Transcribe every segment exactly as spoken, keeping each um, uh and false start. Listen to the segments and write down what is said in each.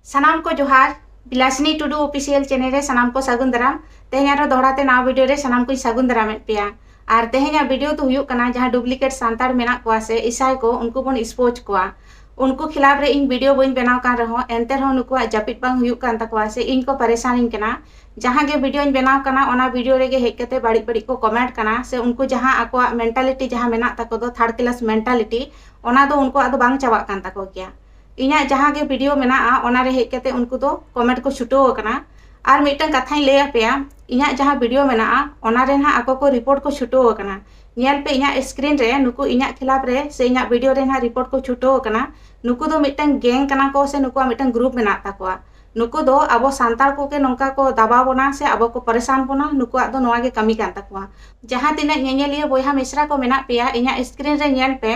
ᱥᱟᱱᱟᱢ ᱠᱚ ᱡᱚᱦᱟᱨ᱾ ᱵᱤᱞᱟᱥᱤᱱᱤ ᱴᱩᱰᱩ ᱚᱯᱷᱤᱥᱤᱭᱟᱞ ᱪᱮᱱᱮᱞ ᱨᱮ ᱥᱟᱱᱟᱢ ᱠᱚ ᱥᱟᱹᱜᱩᱱ ᱫᱟᱨᱟᱢ᱾ ᱛᱮᱦᱮᱧ ᱟᱨᱦᱚᱸ ᱫᱚᱦᱲᱟ ᱛᱮ ᱱᱟᱣᱟ ᱵᱷᱤᱰᱤᱭᱳ ᱨᱮ ᱥᱟᱱᱟᱢ ᱠᱚᱧ ᱥᱟᱹᱜᱩᱱ ᱫᱟᱨᱟᱢᱮᱫ ᱯᱮᱭᱟ᱾ ᱟᱨ ᱛᱮᱦᱮᱧᱟᱜ ᱵᱷᱤᱰᱤᱭᱳ ᱫᱚ ᱦᱩᱭᱩᱜ ᱠᱟᱱᱟ, ᱡᱟᱦᱟᱸ ᱰᱩᱯᱞᱤᱠᱮᱴ ᱥᱟᱱᱛᱟᱲ ᱢᱮᱱᱟᱜ ᱠᱚᱣᱟ ᱥᱮ ᱤᱥᱟᱭ ᱠᱚ, ᱩᱱᱠᱩ ᱵᱚᱱ ᱮᱠᱥᱯᱳᱡᱽ ᱠᱚᱣᱟ᱾ ᱩᱱᱠᱩ ᱠᱷᱤᱞᱟᱯ ᱨᱮ ᱤᱧ ᱵᱷᱤᱰᱤᱭᱳ ᱵᱟᱹᱧ ᱵᱮᱱᱟᱣ ᱠᱟᱱ ᱨᱮᱦᱚᱸ, ᱮᱱᱛᱮ ᱨᱮᱦᱚᱸ ᱱᱩᱠᱩᱣᱟᱜ ᱡᱟᱹᱯᱤᱫ ᱵᱟᱝ ᱦᱩᱭᱩᱜ ᱠᱟᱱ ᱛᱟᱠᱚᱣᱟ ᱥᱮ ᱤᱧ ᱠᱚ ᱯᱟᱨᱮᱥᱟᱱᱤᱧ ᱠᱟᱱᱟ᱾ ᱡᱟᱦᱟᱸ ᱜᱮ ᱵᱷᱤᱰᱤᱭᱳᱧ ᱵᱮᱱᱟᱣ ᱠᱟᱱᱟ, ᱚᱱᱟ ᱵᱷᱤᱰᱤᱭᱳ ᱨᱮᱜᱮ ᱦᱮᱡ ᱠᱟᱛᱮ ᱵᱟᱹᱲᱤᱡ ᱵᱟᱹᱲᱤᱡ ᱠᱚ ᱠᱚᱢᱮᱱᱴ ᱠᱟᱱᱟ ᱥᱮ ᱩᱱᱠᱩ ᱡᱟᱦᱟᱸ ᱟᱠᱚᱣᱟᱜ ᱢᱮᱱᱴᱟᱞᱤᱴᱤ ᱡᱟᱦᱟᱸ ᱢᱮᱱᱟᱜ ᱛᱟᱠᱚ ᱫᱚ, ᱛᱷᱟᱨᱰ ᱠᱞᱟᱥ ᱢᱮᱱᱴᱟᱞᱤᱴᱤ, ᱚᱱᱟ ᱫᱚ ᱩᱱᱠᱩᱣᱟᱜ ᱫᱚ ᱵᱟᱝ ᱪᱟᱵᱟᱜ ᱠᱟᱱ ᱛᱟᱠᱚ ᱜᱮᱭᱟ᱾ ᱤᱧᱟᱹᱜ ᱡᱟᱦᱟᱸ ᱜᱮ ᱵᱷᱤᱰᱤᱭᱳ ᱢᱮᱱᱟᱜᱼᱟ, ᱚᱱᱟ ᱨᱮ ᱦᱮᱡ ᱠᱟᱛᱮ ᱩᱱᱠᱩ ᱫᱚ ᱠᱚᱢᱮᱱᱴ ᱠᱚ ᱪᱷᱩᱴᱟᱹᱣ ᱟᱠᱟᱱᱟ᱾ ᱟᱨ ᱢᱤᱫᱴᱟᱝ ᱠᱟᱛᱷᱟᱧ ᱞᱟᱹᱭ ᱟᱯᱮᱭᱟ, ᱤᱧᱟᱹᱜ ᱡᱟᱦᱟᱸ ᱵᱷᱤᱰᱤᱭᱳ ᱢᱮᱱᱟᱜᱼᱟ, ᱚᱱᱟ ᱨᱮ ᱱᱟᱦᱟᱜ ᱟᱠᱚ ᱠᱚ ᱨᱤᱯᱳᱨᱴ ᱠᱚ ᱪᱷᱩᱴᱟᱹᱣ ᱟᱠᱟᱱᱟ᱾ ᱧᱮᱞ ᱯᱮ ᱤᱧᱟᱹᱜ ᱥᱠᱨᱤᱱ ᱨᱮ, ᱱᱩᱠᱩ ᱤᱧᱟᱹᱜ ᱠᱷᱤᱞᱟᱯ ᱨᱮ ᱥᱮ ᱤᱧᱟᱹᱜ ᱵᱷᱤᱰᱤᱭᱳ ᱨᱮ ᱱᱟᱦᱟᱜ ᱨᱤᱯᱳᱨᱴ ᱠᱚ ᱪᱷᱩᱴᱟᱹᱣ ᱟᱠᱟᱱᱟ᱾ ᱱᱩᱠᱩ ᱫᱚ ᱢᱤᱫᱴᱟᱝ ᱜᱮᱝ ᱠᱟᱱᱟ ᱠᱚ ᱥᱮ ᱱᱩᱠᱩᱣᱟᱜ ᱢᱤᱫᱴᱟᱝ ᱜᱨᱩᱯ ᱢᱮᱱᱟᱜ ᱛᱟᱠᱚᱣᱟ᱾ ᱱᱩᱠᱩ ᱫᱚ ᱟᱵᱚ ᱥᱟᱱᱛᱟᱲ ᱠᱚᱜᱮ ᱱᱚᱝᱠᱟ ᱠᱚ ᱫᱟᱵᱟᱣ ᱵᱚᱱᱟ ᱥᱮ ᱟᱵᱚ ᱠᱚ ᱯᱟᱨᱮᱥᱟᱱ ᱵᱚᱱᱟ, ᱱᱩᱠᱩᱣᱟᱜ ᱫᱚ ᱱᱚᱣᱟ ᱜᱮ ᱠᱟᱹᱢᱤ ᱠᱟᱱ ᱛᱟᱠᱚᱣᱟ᱾ ᱡᱟᱦᱟᱸ ᱛᱤᱱᱟᱹᱜ ᱧᱮᱧᱮᱞᱤᱭᱟᱹ ᱵᱚᱭᱦᱟ ᱢᱤᱥᱨᱟ ᱠᱚ ᱢᱮᱱᱟᱜ ᱯᱮᱭᱟ, ᱤᱧᱟᱹᱜ ᱥᱠᱨᱤᱱ ᱨᱮ ᱧᱮᱞ ᱯᱮ,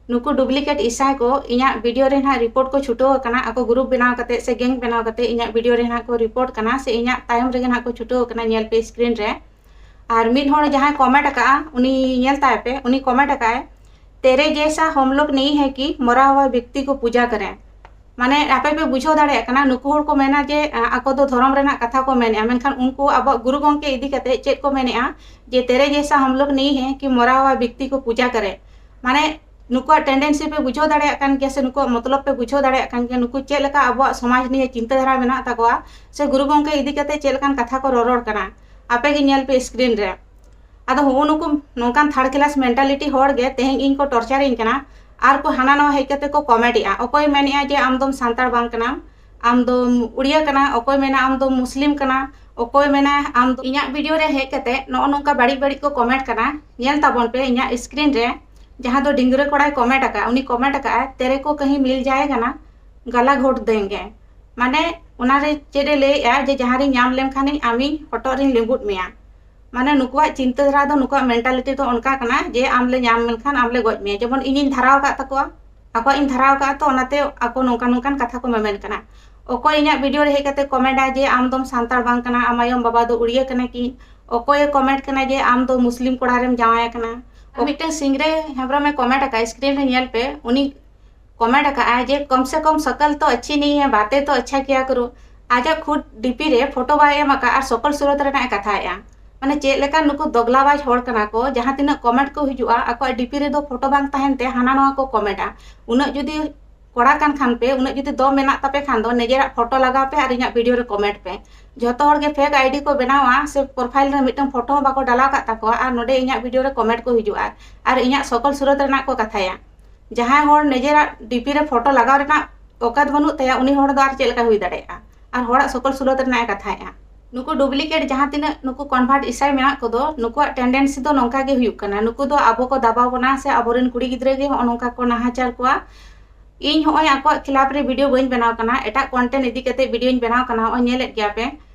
ᱱᱩᱠᱩ ᱰᱩᱯᱞᱤᱠᱮᱴ ᱤᱥᱟᱭ ᱠᱚ ᱤᱧᱟᱹᱜ ᱵᱷᱤᱰᱤᱭᱳ ᱨᱮ ᱱᱟᱦᱟᱜ ᱨᱤᱯᱳᱨᱴ ᱠᱚ ᱪᱷᱩᱴᱟᱹᱣ ᱟᱠᱟᱱᱟ᱾ ᱟᱠᱚ ᱜᱨᱩᱯ ᱵᱮᱱᱟᱣ ᱠᱟᱛᱮ ᱥᱮ ᱜᱮᱝ ᱵᱮᱱᱟᱣ ᱠᱟᱛᱮ ᱤᱧᱟᱹᱜ ᱵᱷᱤᱰᱤᱭᱳ ᱨᱮ ᱱᱟᱦᱟᱜ ᱠᱚ ᱨᱤᱯᱳᱨᱴ ᱠᱟᱱᱟ ᱥᱮ ᱤᱧᱟᱹᱜ ᱛᱟᱭᱚᱢ ᱨᱮᱜᱮ ᱱᱟᱦᱟᱜ ᱠᱚ ᱪᱷᱩᱴᱟᱹᱣ ᱟᱠᱟᱱᱟ᱾ ᱧᱮᱞ ᱯᱮ ᱥᱠᱨᱤᱱ ᱨᱮ᱾ ᱟᱨ ᱢᱤᱫ ᱦᱚᱲ ᱡᱟᱦᱟᱸᱭ ᱠᱚᱢᱮᱱᱴ ᱟᱠᱟᱫᱼᱟ, ᱩᱱᱤ ᱧᱮᱞ ᱛᱟᱭ ᱯᱮ, ᱩᱱᱤ ᱠᱚᱢᱮᱱᱴ ᱟᱠᱟᱫᱼᱟᱭ, "तेरे जैसा हम लोग नहीं है कि मरा हुआ व्यक्ति को पूजा करें।" ᱢᱟᱱᱮ, ᱟᱯᱮ ᱯᱮ ᱵᱩᱡᱷᱟᱹᱣ ᱫᱟᱲᱮᱭᱟᱜ ᱠᱟᱱᱟ, ᱱᱩᱠᱩ ᱦᱚᱲ ᱠᱚ ᱢᱮᱱᱟ ᱡᱮ, ᱟ, ᱟᱠᱚ ᱫᱚ ᱫᱷᱚᱨᱚᱢ ᱨᱮᱱᱟᱜ ᱠᱟᱛᱷᱟ ᱠᱚ ᱢᱮᱱᱮᱜᱼᱟ, ᱢᱮᱱᱠᱷᱟᱱ ᱩᱱᱠᱩ ᱟᱵᱚᱣᱟᱜ ᱜᱩᱨᱩ ᱜᱚᱢᱠᱮ ᱤᱫᱤ ᱠᱟᱛᱮ ᱪᱮᱫ ᱠᱚ ᱢᱮᱱᱮᱜᱼᱟ ᱡᱮ, "तेरे जैसा हम लोग नहीं है कि मरा हुआ व्यक्ति को पूजा करें।" ᱢᱟᱱᱮ, ᱱᱩᱠᱩᱣᱟᱜ ᱴᱮᱱᱰᱮᱱᱥᱤ ᱯᱮ ᱵᱩᱡᱷᱟᱹᱣ ᱫᱟᱲᱮᱭᱟᱜ ᱠᱟᱱ ᱜᱮᱭᱟ ᱥᱮ ᱱᱩᱠᱩᱣᱟᱜ ᱢᱚᱛᱞᱚᱵ ᱯᱮ ᱵᱩᱡᱷᱟᱹᱣ ᱫᱟᱲᱮᱭᱟᱜ ᱠᱟᱱ ᱜᱮᱭᱟ, ᱱᱩᱠᱩ ᱪᱮᱫ ᱞᱮᱠᱟ ᱟᱵᱚᱣᱟᱜ ᱥᱚᱢᱟᱡᱽ ᱱᱤᱭᱮ ᱪᱤᱱᱛᱟᱹ ᱫᱷᱟᱨᱟ ᱢᱮᱱᱟᱜ ᱛᱟᱠᱚᱣᱟ ᱥᱮ ᱜᱩᱨᱩ ᱜᱚᱢᱠᱮ ᱤᱫᱤ ᱠᱟᱛᱮ ᱪᱮᱫ ᱞᱮᱠᱟᱱ ᱠᱟᱛᱷᱟ ᱠᱚ ᱨᱚᱨᱚᱲ ᱠᱟᱱᱟ᱾ ᱟᱯᱮ ᱜᱮ ᱧᱮᱞ ᱯᱮ ᱥᱠᱨᱤᱱ ᱨᱮ᱾ ᱟᱫᱚ ᱦᱩᱜᱼᱩ ᱱᱩᱠᱩ ᱱᱚᱝᱠᱟᱱ ᱛᱷᱟᱨᱰ ᱠᱞᱟᱥ ᱢᱮᱱᱴᱟᱞᱤᱴᱤ ᱦᱚᱲ ᱜᱮ ᱛᱮᱦᱮᱧ ᱤᱧ ᱠᱚ ᱴᱚᱨᱪᱟᱨᱤᱧ ᱠᱟᱱᱟ᱾ ᱟᱨ ᱠᱚ ᱦᱟᱱᱟ ᱱᱟᱣᱟ ᱦᱮᱡ ᱠᱟᱛᱮ ᱠᱚ ᱠᱚᱢᱮᱱᱴ ᱮᱜᱼᱟ, ᱚᱠᱚᱭ ᱢᱮᱱᱮᱜᱼᱟ ᱡᱮ ᱟᱢ ᱫᱚᱢ ᱥᱟᱱᱛᱟᱲ ᱵᱟᱝ ᱠᱟᱱᱟᱢ, ᱟᱢ ᱫᱚᱢ ᱩᱲᱤᱭᱟ ᱠᱟᱱᱟ, ᱚᱠᱚᱭ ᱢᱮᱱᱟ ᱟᱢ ᱫᱚᱢ ᱢᱩᱥᱞᱤᱢ ᱠᱟᱱᱟ, ᱚᱠᱚᱭ ᱢᱮᱱᱟ ᱟᱢ ᱫᱚ ᱤᱧᱟᱹᱜ ᱵᱷᱤᱰᱤᱭᱳ ᱨᱮ ᱦᱮᱡ ᱠᱟᱛᱮ ᱱᱚᱜᱼᱚ ᱱᱚᱝᱠᱟ ᱵᱟᱹᱲᱤᱡ ᱵᱟᱹᱲᱤᱡ ᱠᱚ ᱠᱚᱢᱮᱱᱴ ᱠᱟᱱᱟ᱾ ᱧᱮᱞ ᱛᱟᱵᱚᱱ ᱯᱮ ᱤᱧᱟᱹᱜ ᱥᱠᱨᱤᱱ ᱨᱮ, ᱡᱟᱦᱟᱸ ᱫᱚ ᱰᱤᱝᱜᱽᱨᱟᱹ ᱠᱚᱲᱟᱭ ᱠᱚᱢᱮᱱᱴ ᱟᱠᱟᱫᱼᱟ, ᱩᱱᱤ ᱠᱚᱢᱮᱱᱴ ᱟᱠᱟᱫᱼᱟᱭ, "तेरे को कहीं मिल जाएगा ना, गला घोट देंगे।" ᱢᱟᱱᱮ, ᱚᱱᱟᱨᱮ ᱪᱮᱫ ᱮ ᱞᱟᱹᱭᱮᱜᱼᱟ ᱡᱮ ᱡᱟᱦᱟᱸ ᱨᱤᱧ ᱧᱟᱢ ᱞᱮᱢᱠᱷᱟᱱᱤᱧ ᱟᱢᱤᱧ ᱦᱚᱴᱚᱜ ᱨᱤᱧ ᱞᱤᱸᱵᱩᱫ ᱢᱮᱭᱟ᱾ ᱢᱟᱱᱮ, ᱱᱩᱠᱩᱣᱟᱜ ᱪᱤᱱᱛᱟᱹ ᱫᱷᱟᱨᱟ ᱫᱚ, ᱱᱩᱠᱩᱣᱟᱜ ᱢᱮᱱᱴᱟᱞᱤᱴᱤ ᱫᱚ ᱚᱱᱠᱟ ᱠᱟᱱᱟ ᱡᱮ ᱟᱢ ᱞᱮ ᱧᱟᱢ ᱞᱮᱱᱠᱷᱟᱱ ᱟᱢ ᱞᱮ ᱜᱚᱡ ᱢᱮᱭᱟ᱾ ᱡᱮᱢᱚᱱ ᱤᱧᱤᱧ ᱫᱷᱟᱨᱟᱣ ᱟᱠᱟᱫ ᱛᱟᱠᱚᱣᱟ, ᱟᱠᱚᱣᱟᱜ ᱤᱧ ᱫᱷᱟᱨᱟᱣ ᱟᱠᱟᱫ, ᱛᱚ ᱚᱱᱟᱛᱮ ᱟᱠᱚ ᱱᱚᱝᱠᱟ ᱱᱚᱝᱠᱟᱱ ᱠᱟᱛᱷᱟ ᱠᱚ ᱢᱮᱢᱮᱱ ᱠᱟᱱᱟ᱾ ᱚᱠᱚᱭ ᱤᱧᱟᱹᱜ ᱵᱷᱤᱰᱤᱭᱳ ᱨᱮ ᱦᱮᱡ ᱠᱟᱛᱮ ᱠᱚᱢᱮᱱᱴᱟ ᱡᱮ ᱟᱢ ᱫᱚᱢ ᱥᱟᱱᱛᱟᱲ ᱵᱟᱝ ᱠᱟᱱᱟ, ᱟᱢ ᱟᱭᱳᱢ ᱵᱟᱵᱟ ᱫᱚ ᱩᱲᱤᱭᱟᱹ ᱠᱟᱱᱟ ᱠᱤ, ᱚᱠᱚᱭᱮ ᱠᱚᱢᱮᱱᱴ ᱠᱟᱱᱟ ᱡᱮ ᱟᱢ ᱫᱚ ᱢᱩᱥᱞᱤᱢ ᱠᱚᱲᱟ ᱨᱮᱢ ᱡᱟᱶᱟᱭ ᱟᱠᱟᱱᱟ᱾ ᱟᱨ ᱢᱤᱫᱴᱟᱝ ᱥᱤᱝᱨᱟᱹᱭ ᱦᱮᱢᱵᱨᱚᱢᱮ ᱠᱚᱢᱮᱱᱴ ᱟᱠᱟᱫ, ᱥᱠᱨᱤᱱ ᱨᱮ ᱧᱮᱞ ᱯᱮ, ᱩᱱᱤ ᱠᱚᱢᱮᱱᱴ ᱟᱠᱟᱫᱼᱟᱭ ᱡᱮ ᱠᱚᱢ ᱥᱮ ᱠᱚᱢ ᱥᱟᱠᱟᱞ ᱛᱚ ᱟᱪᱪᱷᱤ ᱱᱤᱭᱮ ᱵᱟᱛᱮ ᱛᱚ ᱟᱪᱪᱷᱟ ᱠᱤᱭᱟ ᱠᱟᱨᱳ᱾ ᱟᱡᱟᱜ ᱠᱷᱩᱫ ᱰᱤᱯᱤ ᱨᱮ ᱯᱷᱳᱴᱳ ᱵᱟᱭ ᱮᱢ ᱟᱠᱟᱫ ᱟᱨ ᱥᱚᱠᱚᱞ ᱥᱩᱨᱚᱛ ᱨᱮᱱᱟᱜ ᱮ ᱠᱟᱛᱷᱟᱭᱮᱫᱼᱟ᱾ ᱢᱟᱱᱮ ᱪᱮᱫ ᱞᱮᱠᱟᱱ ᱱᱩᱠᱩ ᱫᱚᱜᱽᱞᱟᱵᱟᱡᱽ ᱦᱚᱲ ᱠᱟᱱᱟ ᱠᱚ, ᱡᱟᱦᱟᱸ ᱛᱤᱱᱟᱹᱜ ᱠᱚᱢᱮᱱᱴ ᱠᱚ ᱦᱤᱡᱩᱜᱼᱟ ᱟᱠᱚᱣᱟᱜ ᱰᱤᱯᱤ ᱨᱮᱫᱚ ᱯᱷᱳᱴᱳ ᱵᱟᱝ ᱛᱟᱦᱮᱱ ᱛᱮ ᱦᱟᱱᱟ ᱱᱚᱣᱟ ᱠᱚ ᱠᱚᱢᱮᱱᱴᱟ᱾ ᱩᱱᱟᱹᱜ ᱡᱩᱫᱤ ᱠᱚᱲᱟ ᱠᱟᱱ ᱠᱷᱟᱱ ᱯᱮ, ᱩᱱᱟᱹᱜ ᱡᱩᱫᱤ ᱫᱚᱢ ᱢᱮᱱᱟᱜ ᱛᱟᱯᱮ ᱠᱷᱟᱱ ᱫᱚ ᱱᱤᱡᱮᱨᱟᱜ ᱯᱷᱳᱴᱳ ᱞᱟᱜᱟᱣ ᱯᱮ ᱟᱨ ᱤᱧᱟᱹᱜ ᱵᱷᱤᱰᱤᱭᱳ ᱨᱮ ᱠᱚᱢᱮᱱᱴ ᱯᱮ᱾ ᱡᱷᱚᱛᱚ ᱦᱚᱲ ᱜᱮ ᱯᱷᱮᱠ ᱟᱭᱰᱤ ᱠᱚ ᱵᱮᱱᱟᱣᱟ ᱥᱮ ᱯᱨᱚᱯᱷᱟᱭᱤᱞ ᱨᱮ ᱢᱤᱫᱴᱟᱝ ᱯᱷᱳᱴᱳ ᱦᱚᱸ ᱵᱟᱠᱚ ᱰᱟᱞᱟᱣ ᱠᱟᱜ ᱛᱟᱠᱚᱣᱟ ᱟᱨ ᱱᱚᱰᱮ ᱤᱧᱟᱹᱜ ᱵᱷᱤᱰᱤᱭᱳ ᱨᱮ ᱠᱚᱢᱮᱱᱴ ᱠᱚ ᱦᱤᱡᱩᱜᱼᱟ ᱟᱨ ᱤᱧᱟᱹᱜ ᱥᱚᱠᱚᱞ ᱥᱩᱨᱚᱛ ᱨᱮᱱᱟᱜ ᱠᱚ ᱠᱟᱛᱷᱟᱭᱟ᱾ ᱡᱟᱦᱟᱸᱭ ᱦᱚᱲ ᱱᱤᱡᱮᱨᱟᱜ ᱰᱤᱯᱤ ᱨᱮ ᱯᱷᱳᱴᱳ ᱞᱟᱜᱟᱣ ᱨᱮᱱᱟᱜ ᱚᱠᱟᱛ ᱵᱟᱹᱱᱩᱜ ᱛᱟᱭᱟ, ᱩᱱᱤ ᱦᱚᱲ ᱫᱚ ᱟᱨ ᱪᱮᱫ ᱞᱮᱠᱟ ᱦᱩᱭ ᱫᱟᱲᱮᱭᱟᱜᱼᱟ ᱟᱨ ᱦᱚᱲᱟᱜ ᱥᱚᱠᱚᱞ ᱥᱩᱨᱚᱛ ᱨᱮᱱᱟᱜ ᱮ ᱠᱟᱛᱷᱟᱭᱮᱫᱼᱟ? ᱱᱩᱠᱩ ᱰᱩᱯᱞᱤᱠᱮᱴ ᱡᱟᱦᱟᱸ ᱛᱤᱱᱟᱹᱜ ᱱᱩᱠᱩ ᱠᱚᱱᱵᱷᱟᱨᱴ ᱤᱥᱟᱭ ᱢᱮᱱᱟᱜ ᱠᱚᱫᱚ, ᱱᱩᱠᱩᱣᱟᱜ ᱴᱮᱱᱰᱮᱱᱥᱤ ᱫᱚ ᱱᱚᱝᱠᱟ ᱜᱮ ᱦᱩᱭᱩᱜ ᱠᱟᱱᱟ᱾ ᱱᱩᱠᱩ ᱫᱚ ᱟᱵᱚ ᱠᱚ ᱫᱟᱵᱟᱣ ᱵᱚᱱᱟ ᱥᱮ ᱟᱵᱚᱨᱮᱱ ᱠᱩᱲᱤ ᱜᱤᱫᱽᱨᱟᱹ ᱜᱮ ᱦᱚᱸᱜᱼᱚ ᱱᱚᱝᱠᱟ ᱠᱚ ᱱᱟᱦᱟᱪᱟᱨ ᱠᱚᱣᱟ᱾ ᱤᱧ ᱦᱚᱸᱜᱼᱚᱭ ᱟᱠᱚᱣᱟᱜ ᱠᱷᱤᱞᱟᱯ ᱨᱮ ᱵᱷᱤᱰᱤᱭᱳ ᱵᱟᱹᱧ ᱵᱮᱱᱟᱣ ᱠᱟᱱᱟ, ᱮᱴᱟᱜ ᱠᱚᱱᱴᱮᱱᱴ ᱤᱫᱤ ᱠᱟᱛᱮ ᱵᱷᱤᱰᱤᱭᱳᱧ ᱵᱮᱱᱟᱣ ᱠᱟᱱᱟ, ᱦᱚᱸᱜᱼᱚᱭ ᱧᱮᱞᱮᱫ ᱜᱮᱭᱟ ᱯᱮ᱾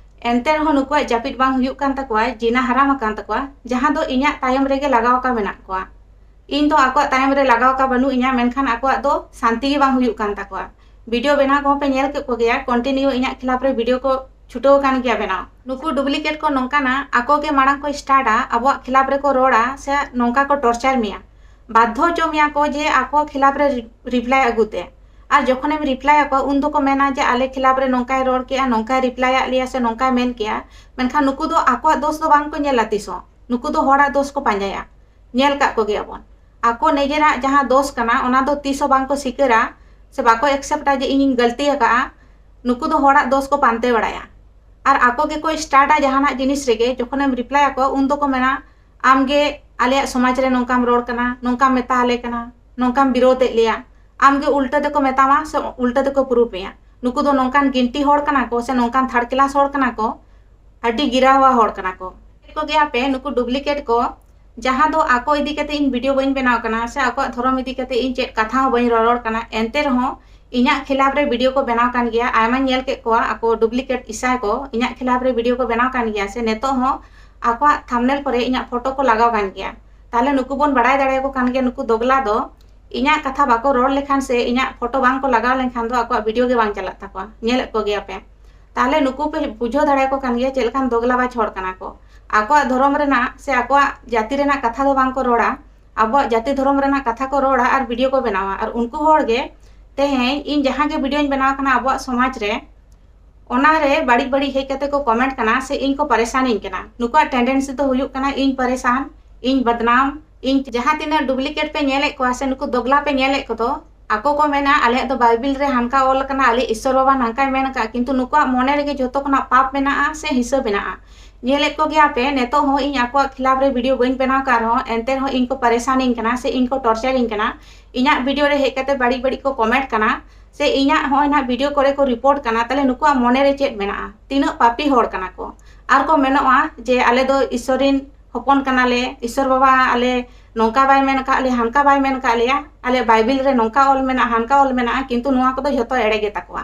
ᱮᱱᱛᱮ ᱨᱮᱦᱚᱸ ᱱᱩᱠᱩᱣᱟᱜ ᱡᱟᱹᱯᱤᱫ ᱵᱟᱝ ᱦᱩᱭᱩᱜ ᱠᱟᱱ ᱛᱟᱠᱚᱣᱟ, ᱡᱤᱱᱟ ᱦᱟᱨᱟᱢ ᱟᱠᱟᱱ ᱛᱟᱠᱚᱣᱟ, ᱡᱟᱦᱟᱸ ᱫᱚ ᱤᱧᱟᱹᱜ ᱛᱟᱭᱚᱢ ᱨᱮᱜᱮ ᱞᱟᱜᱟᱣ ᱟᱠᱟ ᱢᱮᱱᱟᱜ ᱠᱚᱣᱟ᱾ ᱤᱧ ᱫᱚ ᱟᱠᱚᱣᱟᱜ ᱛᱟᱭᱚᱢ ᱨᱮ ᱞᱟᱜᱟᱣ ᱟᱠᱟ ᱵᱟᱹᱱᱩᱜ ᱤᱧᱟ, ᱢᱮᱱᱠᱷᱟᱱ ᱟᱠᱚᱣᱟᱜ ᱫᱚ ᱥᱟᱱᱛᱤ ᱜᱮ ᱵᱟᱝ ᱦᱩᱭᱩᱜ ᱠᱟᱱ ᱛᱟᱠᱚᱣᱟ᱾ ᱵᱷᱤᱰᱤᱭᱳ ᱵᱮᱱᱟᱣ ᱠᱚᱦᱚᱸ ᱯᱮ ᱧᱮᱞ ᱠᱮᱫ ᱠᱚᱜᱮᱭᱟ, ᱠᱚᱱᱴᱤᱱᱤᱭᱩ ᱤᱧᱟᱹᱜ ᱠᱷᱤᱞᱟᱯ ᱨᱮ ᱵᱷᱤᱰᱤᱭᱳ ᱠᱚ ᱪᱷᱩᱴᱟᱹᱣ ᱟᱠᱟᱱ ᱜᱮᱭᱟ ᱵᱮᱱᱟᱣ᱾ ᱱᱩᱠᱩ ᱰᱩᱯᱞᱤᱠᱮᱴ ᱠᱚ ᱱᱚᱝᱠᱟᱱᱟ, ᱟᱠᱚ ᱜᱮ ᱢᱟᱲᱟᱝ ᱠᱚ ᱥᱴᱟᱨᱴᱟ, ᱟᱵᱚᱣᱟᱜ ᱠᱷᱤᱞᱟᱯ ᱨᱮᱠᱚ ᱨᱚᱲᱟ ᱥᱮ ᱱᱚᱝᱠᱟ ᱠᱚ ᱴᱚᱨᱪᱟᱨ ᱢᱮᱭᱟ, ᱵᱟᱫᱽᱫᱷᱚ ᱦᱚᱪᱚ ᱢᱮᱭᱟ ᱠᱚ ᱡᱮ ᱟᱠᱚ ᱠᱷᱤᱞᱟᱯ ᱨᱮ ᱨᱤᱯᱞᱟᱭ ᱟᱹᱜᱩ ᱛᱮ᱾ ᱟᱨ ᱡᱚᱠᱷᱚᱱᱮᱢ ᱨᱤᱯᱞᱟᱭ ᱟᱠᱚᱣᱟ, ᱩᱱ ᱫᱚᱠᱚ ᱢᱮᱱᱟ ᱡᱮ ᱟᱞᱮ ᱠᱷᱤᱞᱟᱯ ᱨᱮ ᱱᱚᱝᱠᱟᱭ ᱨᱚᱲ ᱠᱮᱜᱼᱟ, ᱱᱚᱝᱠᱟᱭ ᱨᱤᱯᱞᱟᱭ ᱟᱫ ᱞᱮᱭᱟ ᱥᱮ ᱱᱚᱝᱠᱟᱭ ᱢᱮᱱ ᱠᱮᱜᱼᱟ᱾ ᱢᱮᱱᱠᱷᱟᱱ ᱱᱩᱠᱩ ᱫᱚ ᱟᱠᱚᱣᱟᱜ ᱫᱳᱥ ᱫᱚ ᱵᱟᱝ ᱠᱚ ᱧᱮᱞᱟ ᱛᱤᱥ ᱦᱚᱸ, ᱱᱩᱠᱩ ᱫᱚ ᱦᱚᱲᱟᱜ ᱫᱳᱥ ᱠᱚ ᱯᱟᱸᱡᱟᱭᱟ᱾ ᱧᱮᱞ ᱠᱟᱜ ᱠᱚᱜᱮᱭᱟᱵᱚᱱ, ᱟᱠᱚ ᱱᱤᱡᱮᱨᱟᱜ ᱡᱟᱦᱟᱸ ᱫᱳᱥ ᱠᱟᱱᱟ ᱚᱱᱟ ᱫᱚ ᱛᱤᱥ ᱦᱚᱸ ᱵᱟᱝ ᱠᱚ ᱥᱤᱠᱟᱹᱨᱟ ᱥᱮ ᱵᱟᱠᱚ ᱮᱠᱥᱮᱯᱴᱟ ᱡᱮ ᱤᱧᱤᱧ ᱜᱟᱹᱞᱛᱤ ᱟᱠᱟᱜᱼᱟ᱾ ᱱᱩᱠᱩ ᱫᱚ ᱦᱚᱲᱟᱜ ᱫᱳᱥ ᱠᱚ ᱯᱟᱱᱛᱮ ᱵᱟᱲᱟᱭᱟ ᱟᱨ ᱟᱠᱚ ᱜᱮᱠᱚ ᱥᱴᱟᱨᱴᱟ ᱡᱟᱦᱟᱱᱟᱜ ᱡᱤᱱᱤᱥ ᱨᱮᱜᱮ᱾ ᱡᱚᱠᱷᱚᱱᱮᱢ ᱨᱤᱯᱞᱟᱭ ᱟᱠᱚᱣᱟ ᱩᱱ ᱫᱚᱠᱚ ᱢᱮᱱᱟ, "ᱟᱢ ᱜᱮ ᱟᱞᱮᱭᱟᱜ ᱥᱚᱢᱟᱡᱽ ᱨᱮ ᱱᱚᱝᱠᱟᱢ ᱨᱚᱲ ᱠᱟᱱᱟ, ᱱᱚᱝᱠᱟᱢ ᱢᱮᱛᱟ ᱟᱞᱮ ᱠᱟᱱᱟ, ᱱᱚᱝᱠᱟᱢ ᱵᱤᱨᱳᱫ ᱮᱫ ᱞᱮᱭᱟ", ᱟᱢ ᱜᱮ ᱩᱞᱴᱟᱹ ᱛᱮᱠᱚ ᱢᱮᱛᱟᱢᱟ ᱥᱮ ᱩᱞᱴᱟᱹ ᱛᱮᱠᱚ ᱯᱨᱩᱯᱷ ᱢᱮᱭᱟ᱾ ᱱᱩᱠᱩ ᱫᱚ ᱱᱚᱝᱠᱟᱱ ᱜᱤᱱᱴᱤ ᱦᱚᱲ ᱠᱟᱱᱟ ᱠᱚ ᱥᱮ ᱱᱚᱝᱠᱟᱱ ᱛᱷᱟᱨᱰ ᱠᱞᱟᱥ ᱦᱚᱲ ᱠᱟᱱᱟ ᱠᱚ, ᱟᱹᱰᱤ ᱜᱤᱨᱟᱣᱟ ᱦᱚᱲ ᱠᱟᱱᱟ ᱠᱚ᱾ ᱪᱮᱫ ᱠᱚ ᱜᱮᱭᱟ ᱯᱮ ᱱᱩᱠᱩ ᱰᱩᱯᱞᱤᱠᱮᱴ ᱠᱚ, ᱡᱟᱦᱟᱸ ᱫᱚ ᱟᱠᱚ ᱤᱫᱤ ᱠᱟᱛᱮ ᱤᱧ ᱵᱷᱤᱰᱤᱭᱳ ᱵᱟᱹᱧ ᱵᱮᱱᱟᱣ ᱠᱟᱱᱟ ᱥᱮ ᱟᱠᱚᱣᱟᱜ ᱫᱷᱚᱨᱚᱢ ᱤᱫᱤ ᱠᱟᱛᱮ ᱤᱧ ᱪᱮᱫ ᱠᱟᱛᱷᱟ ᱦᱚᱸ ᱵᱟᱹᱧ ᱨᱚᱨᱚᱲ ᱠᱟᱱᱟ, ᱮᱱᱛᱮ ᱨᱮᱦᱚᱸ ᱤᱧᱟᱹᱜ ᱠᱷᱤᱞᱟᱯ ᱨᱮ ᱵᱷᱤᱰᱤᱭᱳ ᱠᱚ ᱵᱮᱱᱟᱣ ᱠᱟᱱ ᱜᱮᱭᱟ᱾ ᱟᱭᱢᱟᱧ ᱧᱮᱞ ᱠᱮᱫ ᱠᱚᱣᱟ, ᱟᱠᱚ ᱰᱩᱯᱞᱤᱠᱮᱴ ᱤᱥᱟᱭ ᱠᱚ ᱤᱧᱟᱹᱜ ᱠᱷᱤᱞᱟᱯ ᱨᱮ ᱵᱷᱤᱰᱤᱭᱳ ᱠᱚ ᱵᱮᱱᱟᱣ ᱠᱟᱱ ᱜᱮᱭᱟ ᱥᱮ ᱱᱤᱛᱚᱜ ᱦᱚᱸ ᱟᱠᱚᱣᱟᱜ ᱛᱷᱟᱢᱵᱱᱮᱞ ᱠᱚᱨᱮ ᱤᱧᱟᱹᱜ ᱯᱷᱳᱴᱳ ᱠᱚ ᱞᱟᱜᱟᱣ ᱠᱟᱱ ᱜᱮᱭᱟ᱾ ᱛᱟᱦᱞᱮ ᱱᱩᱠᱩ ᱵᱚᱱ ᱵᱟᱲᱟᱭ ᱫᱟᱲᱮᱭᱟᱠᱚ ᱠᱟᱱ ᱜᱮᱭᱟ, ᱱᱩᱠᱩ ᱫᱚᱜᱽᱞᱟ ᱫᱚ ᱤᱧᱟᱹᱜ ᱠᱟᱛᱷᱟ ᱵᱟᱠᱚ ᱨᱚᱲ ᱞᱮᱠᱷᱟᱱ ᱥᱮ ᱤᱧᱟᱹᱜ ᱯᱷᱳᱴᱳ ᱵᱟᱝ ᱠᱚ ᱞᱟᱜᱟᱣ ᱞᱮᱱᱠᱷᱟᱱ ᱫᱚ ᱟᱠᱚᱣᱟᱜ ᱵᱷᱤᱰᱤᱭᱳ ᱜᱮ ᱵᱟᱝ ᱪᱟᱞᱟᱜ ᱛᱟᱠᱚᱣᱟ᱾ ᱧᱮᱞᱮᱫ ᱠᱚᱜᱮᱭᱟ ᱯᱮ᱾ ᱛᱟᱦᱞᱮ ᱱᱩᱠᱩ ᱯᱮ ᱵᱩᱡᱷᱟᱹᱣ ᱫᱟᱲᱮᱭᱟᱠᱚ ᱠᱟᱱ ᱜᱮᱭᱟ ᱪᱮᱫ ᱞᱮᱠᱟᱱ ᱫᱚᱜᱽᱞᱟᱵᱟᱡᱽ ᱦᱚᱲ ᱠᱟᱱᱟ ᱠᱚ᱾ ᱟᱠᱚᱣᱟᱜ ᱫᱷᱚᱨᱚᱢ ᱨᱮᱱᱟᱜ ᱥᱮ ᱟᱠᱚᱣᱟᱜ ᱡᱟᱹᱛᱤ ᱨᱮᱱᱟᱜ ᱠᱟᱛᱷᱟ ᱫᱚ ᱵᱟᱝ ᱠᱚ ᱨᱚᱲᱟ, ᱟᱵᱚᱣᱟᱜ ᱡᱟᱹᱛᱤ ᱫᱷᱚᱨᱚᱢ ᱨᱮᱱᱟᱜ ᱠᱟᱛᱷᱟ ᱠᱚ ᱨᱚᱲᱟ ᱟᱨ ᱵᱷᱤᱰᱤᱭᱳ ᱠᱚ ᱵᱮᱱᱟᱣᱟ᱾ ᱟᱨ ᱩᱱᱠᱩ ᱦᱚᱲ ᱜᱮ ᱛᱮᱦᱮᱧ ᱤᱧ ᱡᱟᱦᱟᱸ ᱜᱮ ᱵᱷᱤᱰᱤᱭᱳᱧ ᱵᱮᱱᱟᱣ ᱠᱟᱱᱟ ᱟᱵᱚᱣᱟᱜ ᱥᱚᱢᱟᱡᱽ ᱨᱮ, ᱚᱱᱟ ᱨᱮ ᱵᱟᱹᱲᱤᱡ ᱵᱟᱹᱲᱤᱡ ᱦᱮᱡ ᱠᱟᱛᱮ ᱠᱚ ᱠᱚᱢᱮᱱᱴ ᱠᱟᱱᱟ ᱥᱮ ᱤᱧ ᱠᱚ ᱯᱟᱨᱮᱥᱟᱱᱤᱧ ᱠᱟᱱᱟ᱾ ᱱᱩᱠᱩᱣᱟᱜ ᱴᱮᱱᱰᱮᱱᱥᱤ ᱫᱚ ᱦᱩᱭᱩᱜ ᱠᱟᱱᱟ ᱤᱧ ᱯᱟᱨᱮᱥᱟᱱ, ᱤᱧ ᱵᱟᱫᱱᱟᱢ, ᱤᱧ ᱡᱟᱦᱟᱸ ᱛᱤᱱᱟᱹᱜ ᱰᱩᱯᱞᱤᱠᱮᱴ ᱯᱮ ᱧᱮᱞᱮᱫ ᱠᱚᱣᱟ ᱥᱮ ᱱᱩᱠᱩ ᱫᱚᱜᱽᱞᱟ ᱯᱮ ᱧᱮᱞᱮᱫ ᱠᱚᱫᱚ, ᱟᱠᱚ ᱠᱚ ᱢᱮᱱᱟ ᱟᱞᱮᱭᱟᱜ ᱫᱚ ᱵᱟᱭᱵᱤᱞ ᱨᱮ ᱦᱟᱱᱠᱟ ᱚᱞ ᱟᱠᱟᱱᱟ, ᱟᱞᱮ ᱤᱥᱥᱚᱨ ᱵᱟᱵᱟ ᱱᱟᱝᱠᱟᱭ ᱢᱮᱱ ᱟᱠᱟᱫᱼᱟ, ᱠᱤᱱᱛᱩ ᱱᱩᱠᱩᱣᱟᱜ ᱢᱚᱱᱮ ᱨᱮᱜᱮ ᱡᱷᱚᱛᱚ ᱠᱷᱚᱱᱟᱜ ᱯᱟᱯ ᱢᱮᱱᱟᱜᱼᱟ ᱥᱮ ᱦᱤᱥᱟᱹ ᱢᱮᱱᱟᱜᱼᱟ᱾ ᱧᱮᱞᱮᱫ ᱠᱚᱜᱮᱭᱟ ᱯᱮ, ᱱᱤᱛᱚᱜ ᱦᱚᱸ ᱤᱧ ᱟᱠᱚᱣᱟᱜ ᱠᱷᱤᱞᱟᱯ ᱨᱮ ᱵᱷᱤᱰᱤᱭᱳ ᱵᱟᱹᱧ ᱵᱮᱱᱟᱣ ᱠᱟᱜ ᱨᱮᱦᱚᱸ ᱮᱱᱛᱮ ᱨᱮᱦᱚᱸ ᱤᱧ ᱠᱚ ᱯᱟᱨᱮᱥᱟᱱᱤᱧ ᱠᱟᱱᱟ ᱥᱮ ᱤᱧ ᱠᱚ ᱴᱚᱨᱪᱟᱨᱤᱧ ᱠᱟᱱᱟ᱾ ᱤᱧᱟᱹᱜ ᱵᱷᱤᱰᱤᱭᱳ ᱨᱮ ᱦᱮᱡ ᱠᱟᱛᱮ ᱵᱟᱹᱲᱤᱡ ᱵᱟᱹᱲᱤᱡ ᱠᱚ ᱠᱚᱢᱮᱱᱴ ᱠᱟᱱᱟ ᱥᱮ ᱤᱧᱟᱹᱜ ᱦᱚᱸᱜᱼᱚᱭ ᱱᱟᱦᱟᱜ ᱵᱷᱤᱰᱤᱭᱳ ᱠᱚᱨᱮ ᱠᱚ ᱨᱤᱯᱳᱨᱴ ᱠᱟᱱᱟ, ᱛᱟᱦᱞᱮ ᱱᱩᱠᱩᱣᱟᱜ ᱢᱚᱱᱮ ᱨᱮ ᱪᱮᱫ ᱢᱮᱱᱟᱜᱼᱟ? ᱛᱤᱱᱟᱹᱜ ᱯᱟᱯᱤ ᱦᱚᱲ ᱠᱟᱱᱟ ᱠᱚ᱾ ᱟᱨ ᱠᱚ ᱢᱮᱱᱚᱜᱼᱟ ᱡᱮ ᱟᱞᱮ ᱫᱚ ᱤᱥᱥᱚᱨ ᱨᱤᱱ ᱦᱚᱯᱚᱱ ᱠᱟᱱᱟᱞᱮ, ᱤᱥᱥᱚᱨ ᱵᱟᱵᱟ ᱟᱞᱮ ᱱᱚᱝᱠᱟ ᱵᱟᱭ ᱢᱮᱱ ᱟᱠᱟᱫ ᱞᱮᱭᱟ, ᱦᱟᱱᱠᱟ ᱵᱟᱭ ᱢᱮᱱ ᱟᱠᱟᱫ ᱞᱮᱭᱟ, ᱟᱞᱮ ᱵᱟᱭᱵᱤᱞ ᱨᱮ ᱱᱚᱝᱠᱟ ᱚᱞ ᱢᱮᱱᱟᱜᱼᱟ, ᱦᱟᱱᱠᱟ ᱚᱞ ᱢᱮᱱᱟᱜᱼᱟ, ᱠᱤᱱᱛᱩ ᱱᱚᱣᱟ ᱠᱚᱫᱚ ᱡᱷᱚᱛᱚ ᱮᱲᱮ ᱜᱮ ᱛᱟᱠᱚᱣᱟ᱾